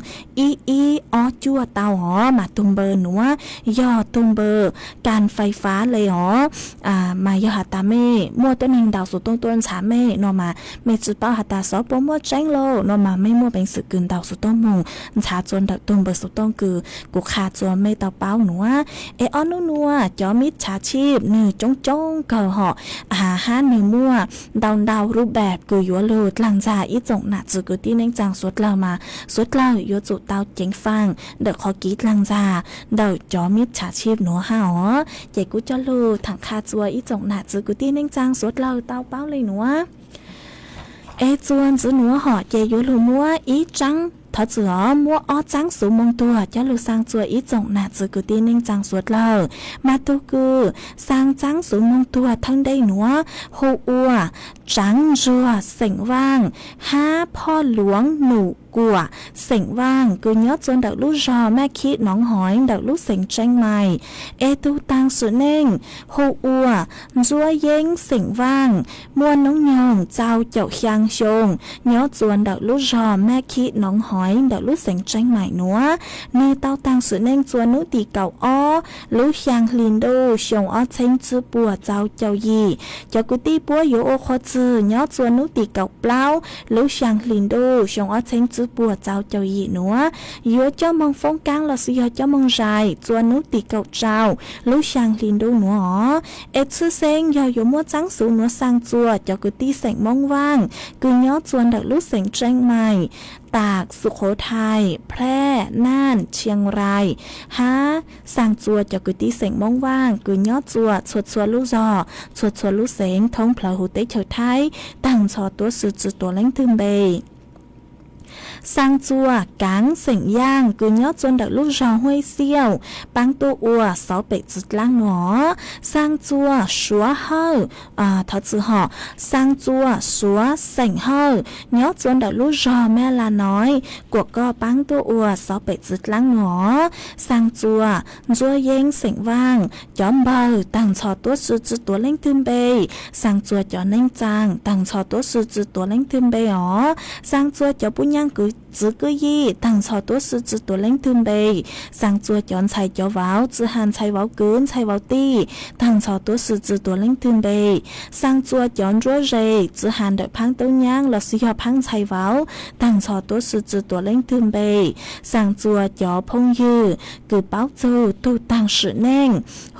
ib ib ob cuaj tau os. Mas tug npawb nuav yog tug npawb kas fais fab le os. Mas yog has tas mej muaj tuab neeg ntaus xuv tooj tuaj ntshav mej no mas mej tsi paub has tas xyov puas muaj tseeb lauj no mas mej muaj peev xwm kws ntaus xuv tooj moog ntshav txua ntawm tug npawb xuv tooj kws kuv qha txua mej tau paub nuav. Es ob nub nuav cov mib txhav tshib nwg coob coob kawg hom, hab nwg muaj ntau ntau rub npab kws yuav lug dlaag ntxag ib tsoom nam txwv kwv tij neej tsaa suav dlawg mas suav dlawg yuav tsum tau ceev faam ntawm qhov kev dlaag ntxag ntawm cov mib txhav tshib nuav hab os. Ces kuv coj lug thaam qha txua ib tsoom nam txwv kwv tij neej tsaa suav dlawg tau paub le nuav. Es txua ntxiv nuav hom ces yuav lug muab ib tsaab, thov txim os, muab ob txaab xuv moo tuag coj lug xaa txua ib tsoom nam txwv kwv tij neej tsaa suav dlawg. Mas tug kws xaa txaab xuv moo tuag thawj ntej nuav hu ua Tsaav Ntsuag xeem Vaaj hab Phoj Luav Num Kuam xeem Vaaj kws nyob txua ntawm lub zog Maj Khib Noov Hoiv ntawm lub xeev Tseeb Mais. Es tug taag sim neej hu ua Ntsuab Yeeb xeem Vaaj, muaj noob nyoog txaus caum xyaa xyoo, nyob txua ntawm lub zog Maj Khib Noov Hoiv ntawm lub xeev Tseeb Mais nuav. Nwg tau taag sim neej txua nub tim kaum ob lub xyaa hli ntuj xyoo ob txheeb tsib puas txaus caum yim. Cov kwv tij puab yuav ua qhua txwg nyob txua nub tim kaum plaub lub xyaa hli ntuj xyoo ob txheeb tsib puas txaus caum yim nuav. Yuav coj moog foob kaab lossis yog coj moog zais txua nub tim kaum rau lub xyaa hli ntuj nuav os. Es tshwj xeeb yog yuav muab txaab xuv nuav xaa txua cov kwv tij xeem Moob Vaaj kws nyob txua ntawm lub xeev Tseeb Mais, Taam, Sum Qhuv Thais, Phlaj, Naj, Tshiab Rais, hab xaa txua cov kwv tij xeem Moob Vaaj kws nyob txua txhua txhua lub zog, txhua txhua lub xeev thoob plawg huv teb chaws Thaib, taag nrho tuab si tsi tuav leej twg npe. Xaa txua Kaav xeem Yaaj kws nyob txua ntawm lub zog Huab Xiauj, paab tuaj ua xauv pem txiv dlaab nuav. Xaa txua Suav Hawj, thov txim hom, xaa txua Suav xeem Hawj nyob txua ntawm lub zog Maj Laj Noiv, kuam koj paab tuaj ua xauv pem txiv dlaab nuav. Xaa txua Ntsuab Yeeb xeem Vaaj, cov npawg taag nrho tuab si tsi tuav leej twg npe. Xaa txua cov neej tsaa taag nrho tuab si tsi tuav leej twg npe os. Xaa txua cov pub nyaab kwv txwv kwj yij taag nrho tuab si tsi tuav leej twg npe. Xaa txua cov ntxhais cov vauv tsi has ntxhais vauv kwv ntxhais vauv tij taag nrho tuab si tsi tuav leej twg npe. Xaa txua cov ntsuab ze tsi has ntawm phaab tub nyaab lossis yog phaab ntxhais vauv taag nrho tuab si tsi tuav leej twg npe. Xaa txua cov phooj ywg kws paub txug tug taag sim neej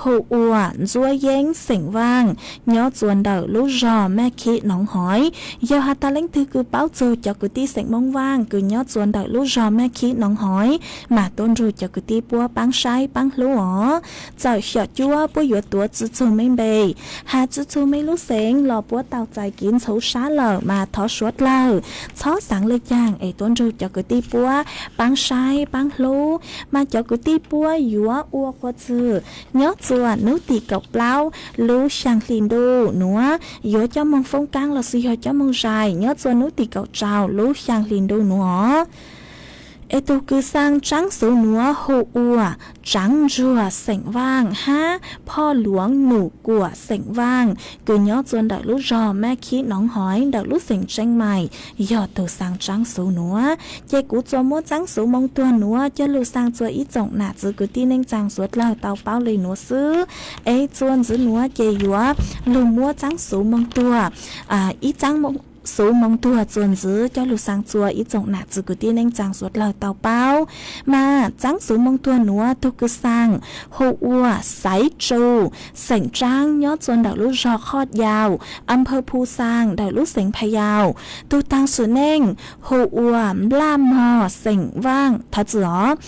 hu ua Ntsuab Yeeb xeem Vaaj nyob txua ntawm lub zog Maj Khib Noov Hoiv. Yog has tas leej twg kws paub txug cov kwv tij xeem Moob Vaaj kws nyob txua ntawm lub zog Maj Khib Noov Hoiv mas tuab nrug cov kwv tij puab paab saib paab hlub os. Txawm xyom cuab puab yuav tuav tsi txug mej npe, has tsi txug mej lub xeev los puab tau txais kev ntxhov sab lawm mas thov suav dlawg txhob xaav le caag es tuab nrug cov kwv tij puab paab saib paab hlub. Mas cov kwv tij puab yuav ua qhua txwg nyob txua nub tim kaum plaub lub xyaa hli ntuj nuav, yuav coj moog foob kaab lossis yog coj moog zais nyob txua nub tim kaum rau lub xyaa hli ntuj nuav os. Es tug kws xaa tsaab xuv nuav hu ua Tsaav Ntsuag xeem Vaaj hab Phoj Luav Num Kuam xeem Vaaj kws nyob txua ntawm lub zog Maj Khib Noov Hoiv ntawm lub xeev Tseeb Mais, yog tug xaa tsaab xuv nuav. Ces kuv txua muab tsaab xuv moo tuag nuav coj lug xaa txua ib tsoom nam txwv kwv tij neej tsaa suav dlawg tau paub le nuav xwb. Es txua ntxiv nuav ces yuav lug muab tsaab xuv moo tuag, ib tsaab xuv moo tuag txua ntxiv coj lug xaa txua ib tsoom nam txwv kwv tij neej tsaa suav dlawg tau paub. Mas tsaab xuv moo tuag nuav tug kws xaa hu ua Xaiv Tsu xeem Tsaab nyob txua ntawm lub zog Qhoj Yau, a phawv Phu Xaa ntawm lub xeev Pha Yau. Tug taag sim neej hu ua Nplaj Mog xeem Vaaj, thov txim os,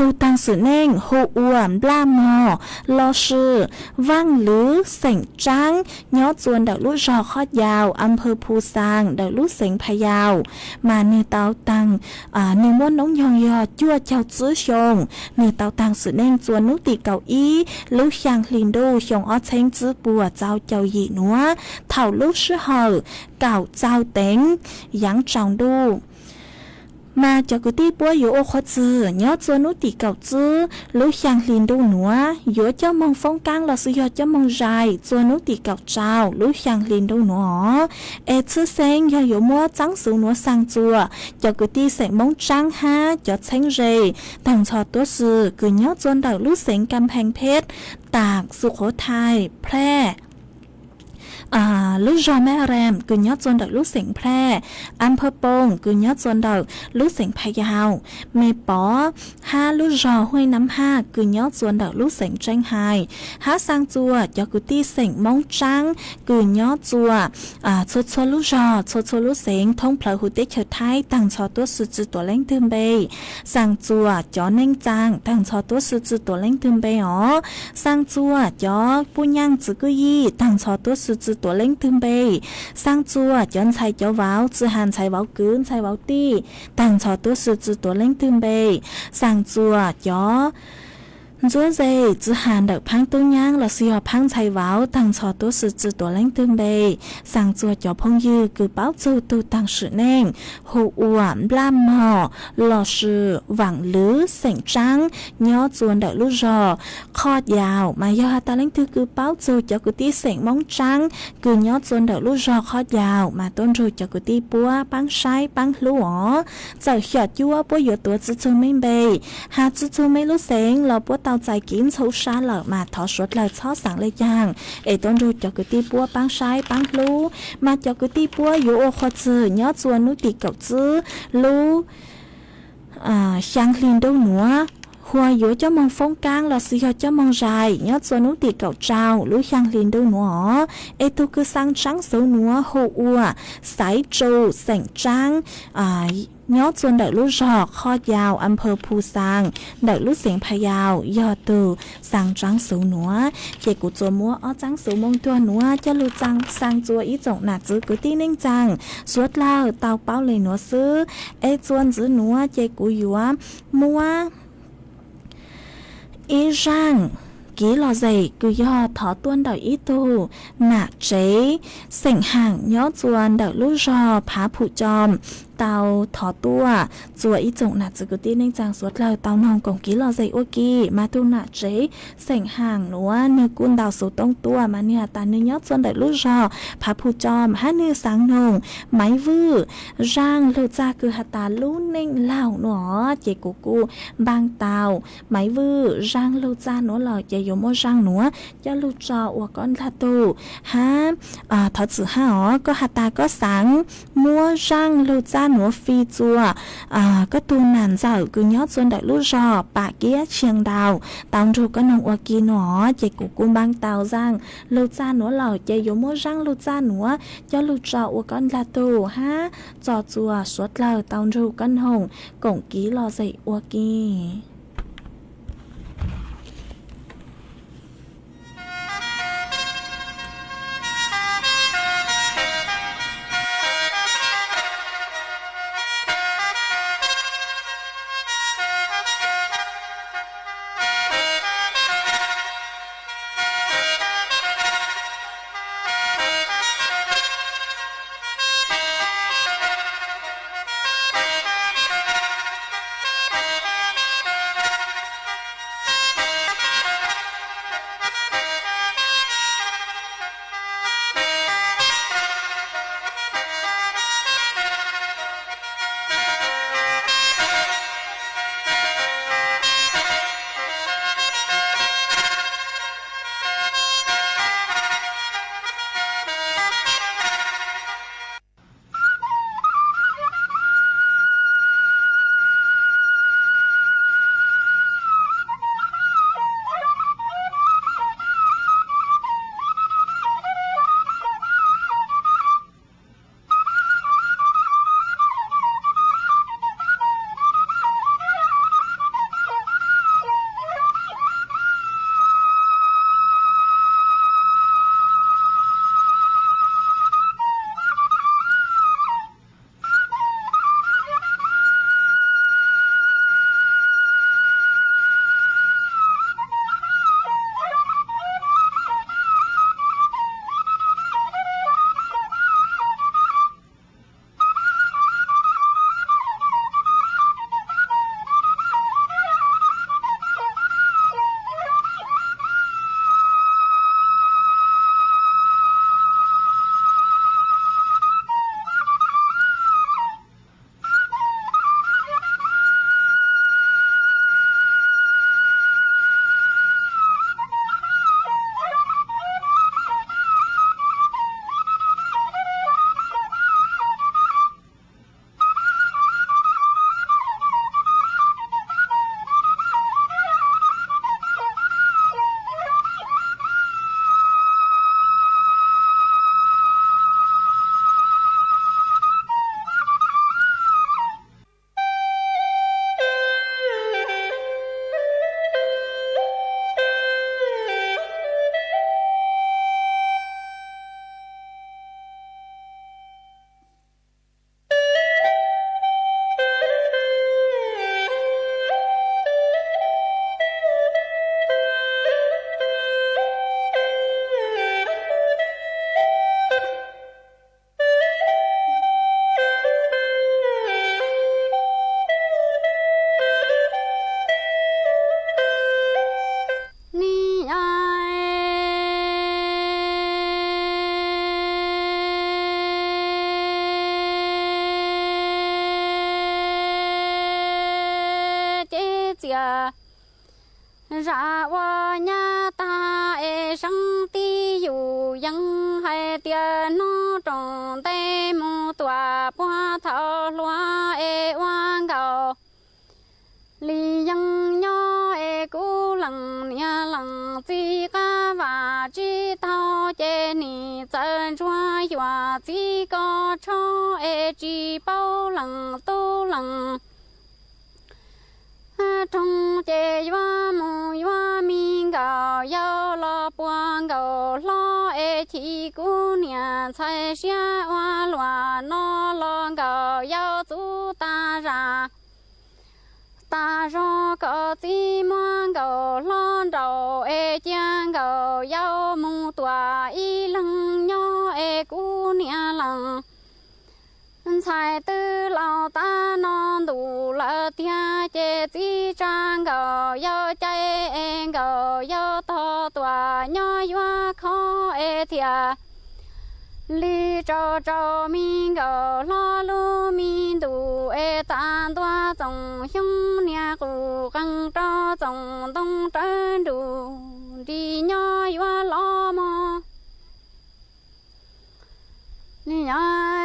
Tug taag sim neej hu ua Nplaj Mog los sis Vaaj Lwv xeem Tsaab nyob txua ntawm lub zog Qhov Yau, a phawv Phu Xaas ntawm lub xeev Pha Yau. Mas nwg tau taag, nwg muaj noob nyoog yog cuaj caug tsib xyoo. Nwg tau taag sim neej txua nub tim kaum ib lub xyaa hli ntuj xyoo ob txheeb tsib puas txau caum yim nuav, thaum lub sij hawm kaum txau teev yaav tsaus ntuj. Mas cov kwv tij puab yuav ua qhua txwg nyob txua nub tim kaum tsib lub xyaa hli ntuj nuav, yuav coj moog foob kaab los xwb yog coj moog zais txua nub tim kaum rau lub xyaa hli ntuj nuav os. Es txhwb xeeb yog yuav muab tsaab xuv nuav xaa txua cov kwv tij xeem Moob Tsaab hab cov txheeb ze, taag nrho tuab si kws nyob txua ntawm lub xeev Kam Pheej Pheb, Taak, Xu Qhuv Thai, Phlej, lub zog Mej Reem kws nyob txua ntawm lub xeev Phlej, a phawv Poo kws nyob txua ntawm lub xeev Pha Yau, Me Pov hab lub zog Huj Nam Haj kws nyob txua ntawm lub xeev Tseeb Hais, hab xaa txua cov kwv tij xeem Moob Tsaab kws nyob txua txhua txhua lub zog, txhua txhua lub xeev thoob plawg huv teb chaws Thaib taag nrho tuab si tsi tuav leej twg npe. Xaa txua cov neej tsaa taag nrho tuab si tsi tuav leej twg npe os. Xaa txua cov puj nyaaj txwv kwj yij taag nrho tuab si tsi tuav leej twg npe. Xaa txua cov ntxhais cov vauv tsi has ntxhais vauv kwv ntxhais vauv tij taag nrho tuab si tsi tuav leej twg npe. Xaa txua cov ntsuab ze tsi has ntawm phaab tub nyaab los xwb yog phaab ntxhais vauv taag nrho tuab si tsi tuav leej twg npe. Xaa txua cov phooj ywg kws paub txug tug taag sim neej hu ua Nplaj Mog los sis Vaam Lwv xeem Tsaab nyob txua ntawm lub zog Qhov Yau. Mas yog has tas leej twg kws paub txug cov kwv tij xeem Moob Tsaab kws nyob txua ntawm lub zog Qhov Yau mas tuab nrug cov kwv tij puab paab saib paab hlub os. Txawm xyom cuab puab yuav tuav tsi txug mej npe, has tsi txug mej lub xeev los puab tau txais kev ntxhov sab lawm mas thov suav dlawg txhob xaav le caag, es tuab nrug cov kwv tij puab paab saib paab hlub. Mas cov kwv tij puab yuav ua qhua txwg nyob txua nub tim kaum tsib lub xyaa hli ntuj nuav, hua yuav coj moog foob kaab los xwb yog coj moog zais nyob txua nub tim kaum rau lub xyaa hli ntuj nuav os. Es tug kws xaa tsaab xuv nuav hu ua Xaiv Tsu xeem Tsaab, nyob txua ntawm lub zog Qhov Yau, a phawv Phu Xaas ntawm lub xeev Pha Yau yog tug xaa tsaab xuv nuav. Ces kuv tsuas muab ob tsaab xuv moog tuag nuav coj lug xaa txua ib tsoom nam txwv kwv tij neej tsaa, suav dlawg tau paub le nuav xwb. Es txuas ntxiv nuav ces kuv yuav muab ib zaaj kev lom zem kws yog thov tuaj ntawm ib tug nam tsev xeem Haam nyob txua ntawm lub zog Phav Phu Coo tau thov tuaj. Txua ib tsoom nam txwv kwv tij neej tsaa suav dlawg tau noog koom kev lom zem ua ke. Mas tug nam tsev xeem Haam nuav nwg kuj ntaus xuv tooj tuaj mas nwg has tas nwg nyob txua ntawm lub zog Phav Phu Coo hab nwg xaav noog Maiv Vwj zaaj lug txag kws has tas lub neej laug nuav. Ces kuv kuj npaaj tau Maiv Vwj zaaj lug txag nuav lawm ces yuav muab zaaj nuav coj lug tso ua koj dlaag tug hab thov txim hab os, koj has tas koj xaav muab zaaj lug txag nuav fij txua koj tug nam ntxawm kws nyob txua ntawm lub zog Pam Kiab Tshiab Ntau tau nrug koj noog ua ke nuav. Ces kuv kuj npaaj tau zaaj lug txag nuav lawm ces yuav muab zaaj lug txag nuav coj lug tso ua koj dlaag tug hab tso txua suav dlawg tau nrug koj noog koom kev lom zem ua ke. tias zam ua nyab tag es seeb tib yus yees hais tias hnub roos ntej mus tuam puag thaum hluas es ua nkaus li yees nyob es kuv lees niam lees txiv qab vam tsis tau ces nim txawm ntsuag yuam txiv ko tsho es tsis paub lees tub lees roog ces yuav mus yuav me nkauj yau los puag nkaus hlob es chim kuv niam ntxhais siab ua luam no los nkauj yau txub tag zam tag zog kom txiv muab nkauj hlob nraum es cia nkauj yau mus tuam ib leeg nyob es kuv niam lees ntxhais twb laus tag no ntus lawm tiag ces txiv tsa nkauj yau cai es nkauj yau tog tuam nyob yuav khob es thiaj li tsaus tsaus me nkauj hlob lub me ntuj es tas ntua txoom xyoob niag qus qees rau txoom ntoo rawv nrus nris nyob yuav los mog. Ni yog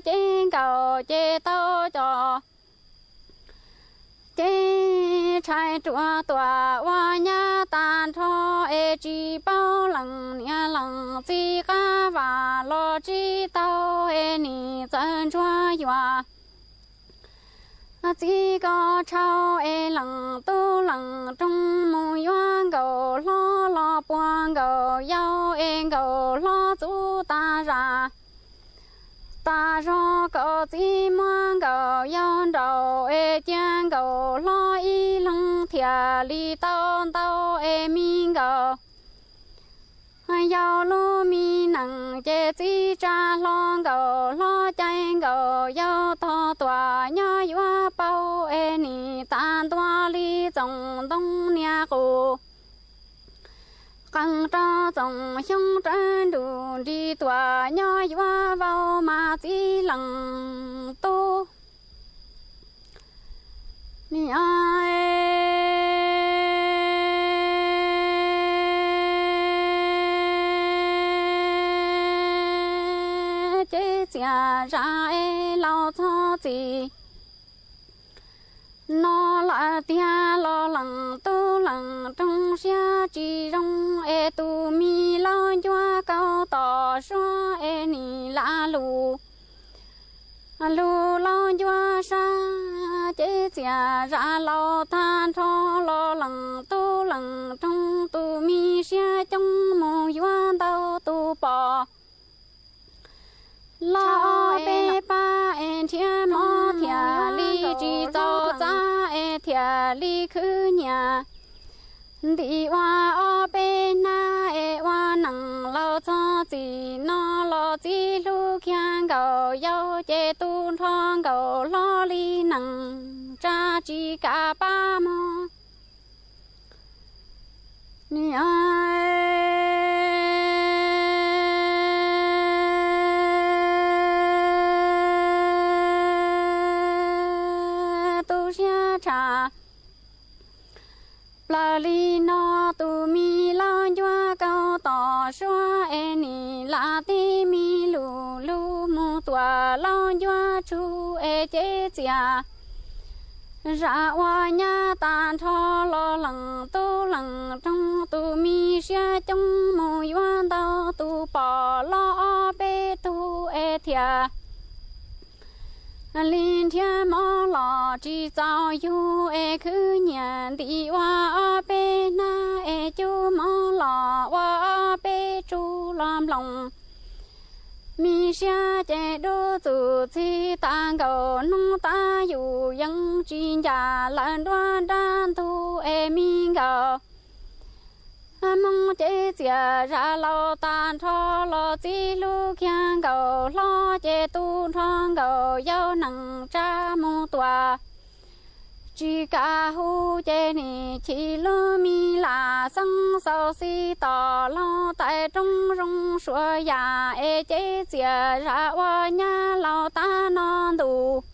ces nkauj ces tau cov ces tshais ruam tuam ua nyab tag nrho es tsis paub lees niam lees txiv qab vam los tsis tau es nim txawm ntsuag yuam txiv ko tshau es lees tub lees roog mus yuav nkauj hlob los puag nkauj yau es nkauj hlob txub tag zam tag zog kom txiv muab nkauj yau nraum es cia nkauj hlob ib leeg thiaj li tau ntau es me nkauj yau lub me nees ces txiv tsa hlo nkauj hlob cai nkauj yau tog tuam nyob yuav paub es nim tas ntua li txoom ntoo niag qus qees rau txoom xyoob rawv nrus nris tuam nyob yuav vau mas txiv lees tub ni ces txias zam es laus txog txim no lawm tiag los lees tub lees roog siab tsis zoo es tus me laus ncuab kaus tom suab es nim lam lus lus laus ncuab sab ces txias zam laus tag nrho los lees tub lees roog tus me siab coob mus yuav ntau tus pom los ob peb pab es nrhiav mob thiaj li tsis txaus txav es thiaj li khwv nyiam ntim ua ob peb hnab es ua nees laus txog txim no los txiv hlub kiag nkauj yau ces tu nrho nkauj hlob li nees tsa tsis kam pab mog. Ni tu siab tshaj plaws li no tus me laus ncuab kaus tom suab es nim lam tib me lus lus mus tuam laus ncuab tsuj es ces txias zam ua nyab tag nrho los lees tub lees roog tus me siab coob mus yuav ntau tus pom los ob peb tug es thiaj li nrhiav mob los tsis txaus yug es khwv nyiam ntim ua ob peb hnab es cub mob los ua ob peb tsuj los nploos. Me siab ces dub txuj txig tas nkaus hnub tas yus yeej tsis ncaj lawm nruab nrab ntug es me nkauj hmoo ces txias zam laus tag nrho los txiv hlub kiag nkauj hlob ces tu nrho nkauj yau nees tsa mus tuam Tsis kam hu ces nim chim lub me lam xeeb xaus xib tom laug tais roob zoo suav yam es cev txias zam ua nyab laus tab no ntus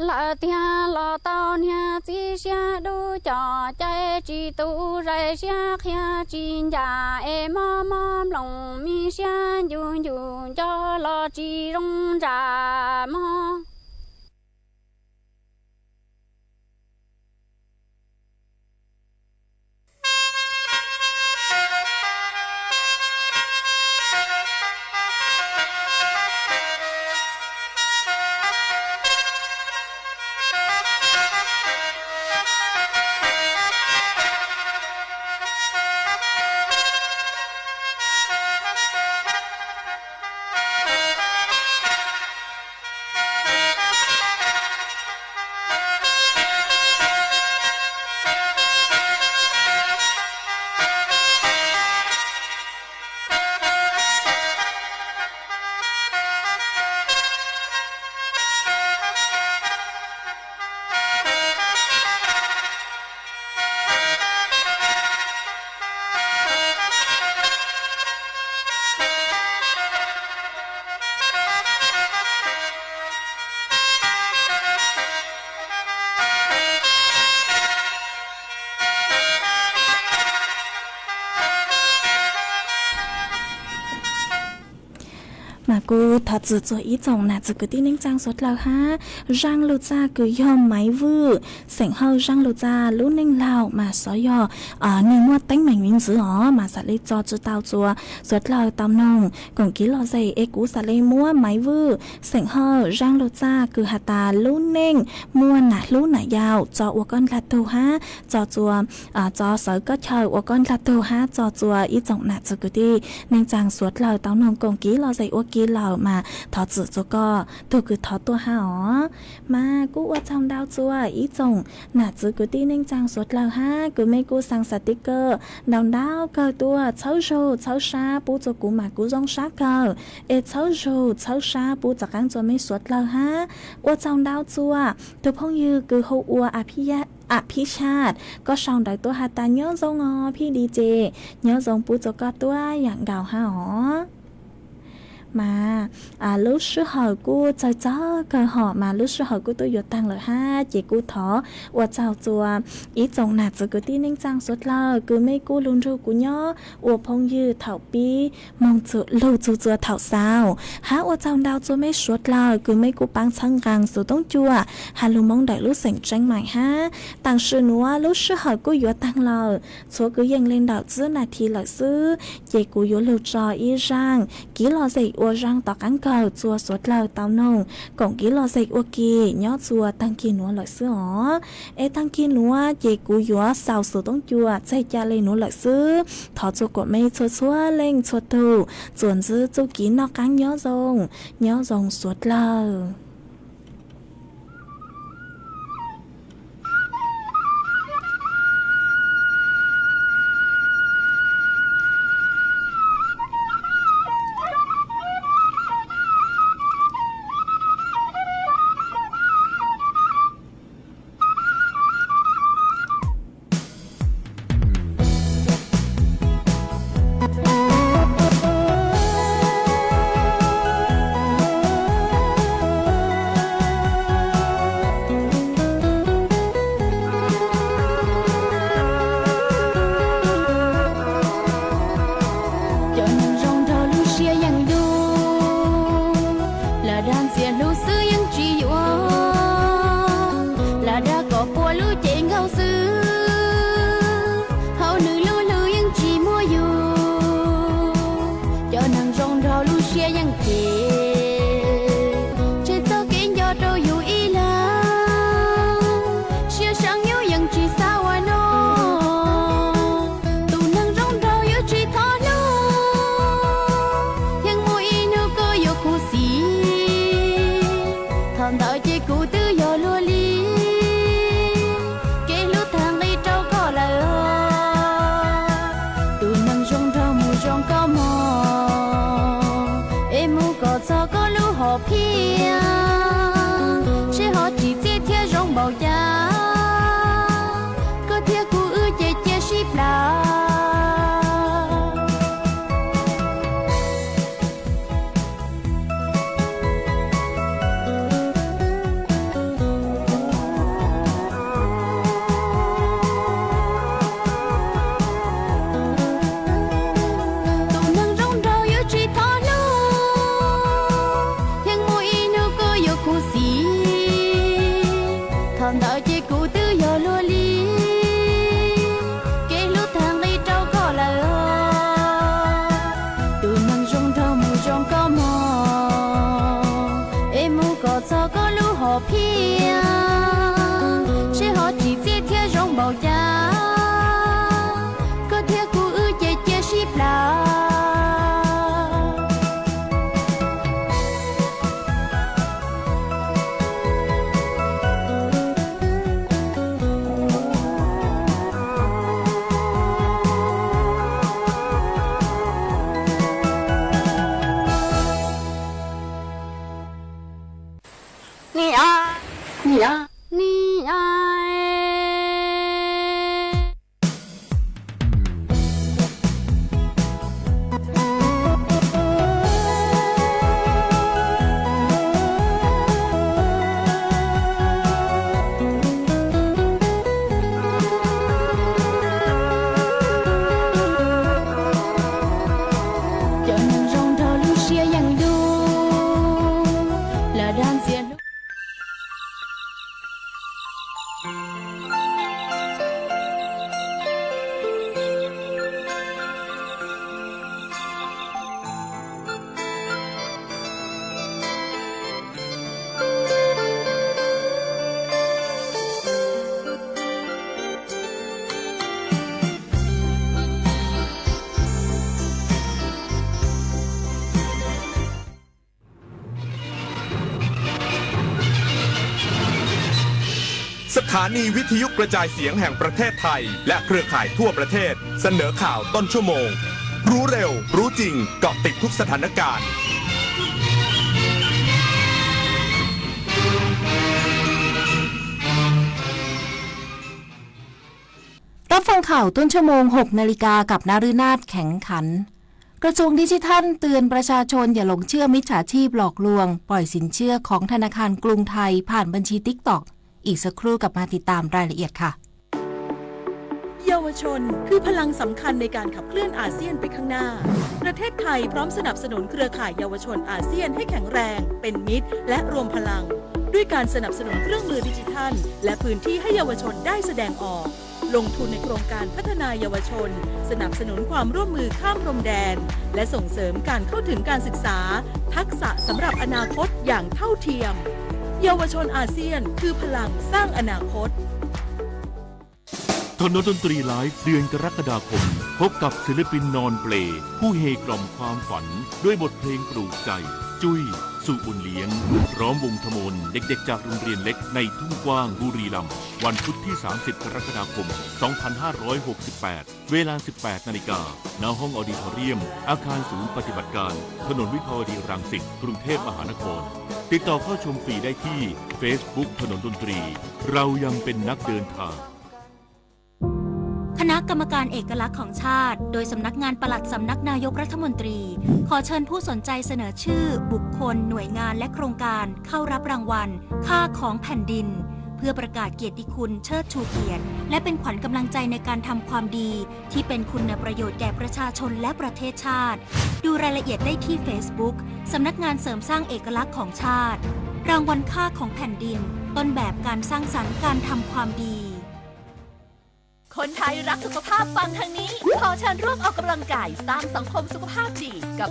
lawm tiag los tau niag txiv siab dub coj cai tsis tu zais siab qhia tsis ncaj es mob mob nploos me siab ncu ncu nco los tsis zoo ntsam mog. Mas kuv thov txim txuas ib tsoom nam txiv kwv tij neej tsaa suav dlawg hab. Zaaj Lug Txaj kws yog Maiv Vwj, xeem Hawj. Zaaj Lug Txaj lub neej laug mas xyov yog nwg muaj teeb meem le ntawd os mas xam le tso tsua tau txuas suav dlawg tau noog koom kev lom zem es kuv xam le muab Maiv Vwj, xeem Hawj, Zaaj Lug Txaj kws has tas lub neej muaj nam hlub nam yau tso ua koj dlaag tug hab tso txua tso xawv koj chaw ua koj dlaag tug hab tso txua ib tsoom nam txiv kwv tij neej tsaa suav dlawg tau noog koom kev lom zem ua ke lawm mas thov txim txuas koj tug kws thov tuaj hab os. Mas kuj ua tsaug ntau txuas ib tsoom nam txiv kwv tij neej tsaa suav dlawg hab kws mej kuj xaa xas tiv kawm ntau ntau kawg tuaj txhawb zug txhawb sab pub txuas kuv mas kuv zoo sab kawg es txhawb zug txhawb sab pub txuas qaab txuas mej suav dlawg hab. Ua tsaug ntau txuas tug phooj ywg kws hu ua Aphishaj, koj sau ntawv tuaj has tas nyob zoo os Phij Lis ces nyob zoo pub txuas koj tuab yaam nkaus hab os. Mas lub sij hawm kuj txawg txawg kawg hom mas lub sij hawm kuj tuaj yuav taag lawm hab ces kuj thov ua tsaug txuas ib tsoom nam txiv kwv tij neej tsaa suav dlawg kws mej kuj lug nrug kuv nyob ua phooj ywg thaum pib moog lug txug txuas thaum xaus hab ua tsaug ntau txuas mej suav dlawg kws mej kuj paab txhawb nqaa xuv toob cua has lug Moob ntawm lub xeem Tseeb Maim hab. Taam sim nuav lub sij hawm kuj yuav taag lawm, txhua kwv yeej le ntawm tsib nas this lawm xwb ces kuv yuav lug tso ib zaaj kev lom zem ua zaaj tom qaab kawg txuas suav dlawg tau noog koom kev lom zem ua ke nyob txuas taag kis nuav lawm xwb os. Es taag kis nuav ces kuv yuav xaus xuv toob cua txhaj ca le nuav lawm xwb. Thov txuas kuas mej txhua txhua leej txhua tug txuas ntxwv txuj kev noj qaab nyob zoo, nyob zoo suav dlawg. Cas koj thiab kuv wb ces cia sib plam. Tus neeg zoo nraug yuav tsis thov hlub, thiaj muaj ib hnub koj yuav khuv xim. Thaum ntawd ces kuv twb yog luag li, kev hlub tag nqi rau koj lawm. Tus neeg zoo nraug mus zoo koj mog, es mus kom txog koj lub hom phiaj, seb ho tsim txiaj thiab zoo npaum cas, koj thiab kuv wb ces cia sib plam. Ni a, ni a, ni a. Cov neeg zoo nraug lub siab yeej dub, lawv dag ntxias hlub.สถานีวิทยุกระจายเสียงแห่งประเทศไทยและเครือข่ายทั่วประเทศ เสนอข่าวต้นชั่วโมง รู้เร็ว รู้จริง เกาะติดทุกสถานการณ์ รับฟังข่าวต้นชั่วโมง หกนาฬิกา กับนฤนาถ แข็งขัน กระทรวงดิจิทัลเตือนประชาชนอย่าหลงเชื่อมิจฉาชีพหลอกลวง ปล่อยสินเชื่อของธนาคารกรุงไทยผ่านบัญชี TikTok อีกสักครู่กลับมาติดตามรายละเอียดค่ะ เยาวชนคือพลังสำคัญในการขับเคลื่อนอาเซียนไปข้างหน้า ประเทศไทยพร้อมสนับสนุนเครือข่ายเยาวชนอาเซียนให้แข็งแรง เป็นมิตร และรวมพลัง ด้วยการสนับสนุนเครื่องมือดิจิทัล และพื้นที่ให้เยาวชนได้แสดงออก ลงทุนในโครงการพัฒนาเยาวชน สนับสนุนความร่วมมือข้ามพรมแดน และส่งเสริมการเข้าถึงการศึกษา ทักษะสำหรับอนาคตอย่างเท่าเทียม เยาวชนอาเซียนคือพลังสร้างอนาคต ถนนดนตรีไลฟ์ เดือนกรกฎาคม พบกับศิลปินนอนเปล ผู้เฮกล่อมความฝัน ด้วยบทเพลงปลูกใจ จุ้ย สุบุญเลี้ยง พร้อมวงทมน เด็กๆจากโรงเรียนเล็กในทุ่งกว้าง บุรีรัมย์ วันพุธที่ สามสิบ กรกฎาคม สองพันห้าร้อยหกสิบแปด เวลา สิบแปดนาฬิกา ณ ห้องออดิทอเรียม อาคารศูนย์ปฏิบัติการ ถนนวิภาวดีรังสิต กรุงเทพมหานคร ติดต่อเข้าชมฟรีได้ที่ Facebook ถนนดนตรี เรายังเป็นนักเดินทาง คณะกรรมการเอกลักษณ์ของชาติ โดยสำนักงานปลัดสำนักนายกรัฐมนตรี ขอเชิญผู้สนใจเสนอชื่อ บุคคล หน่วยงาน และโครงการ เข้ารับรางวัล ค่าของแผ่นดิน เพื่อประกาศเกียรติคุณ เชิดชูเกียรติ และเป็นขวัญกำลังใจในการทำความดี ที่เป็นคุณประโยชน์แก่ประชาชนและประเทศชาติ ดูรายละเอียดได้ที่ Facebook สำนักงานเสริมสร้างเอกลักษณ์ของชาติ รางวัลค่าของแผ่นดิน ต้นแบบการสร้างสรรค์การทำความดี คนไทยรักสุขภาพฟังทางนี้ ขอเชิญร่วมออกกำลังกายสร้างสังคมสุขภาพดีกับ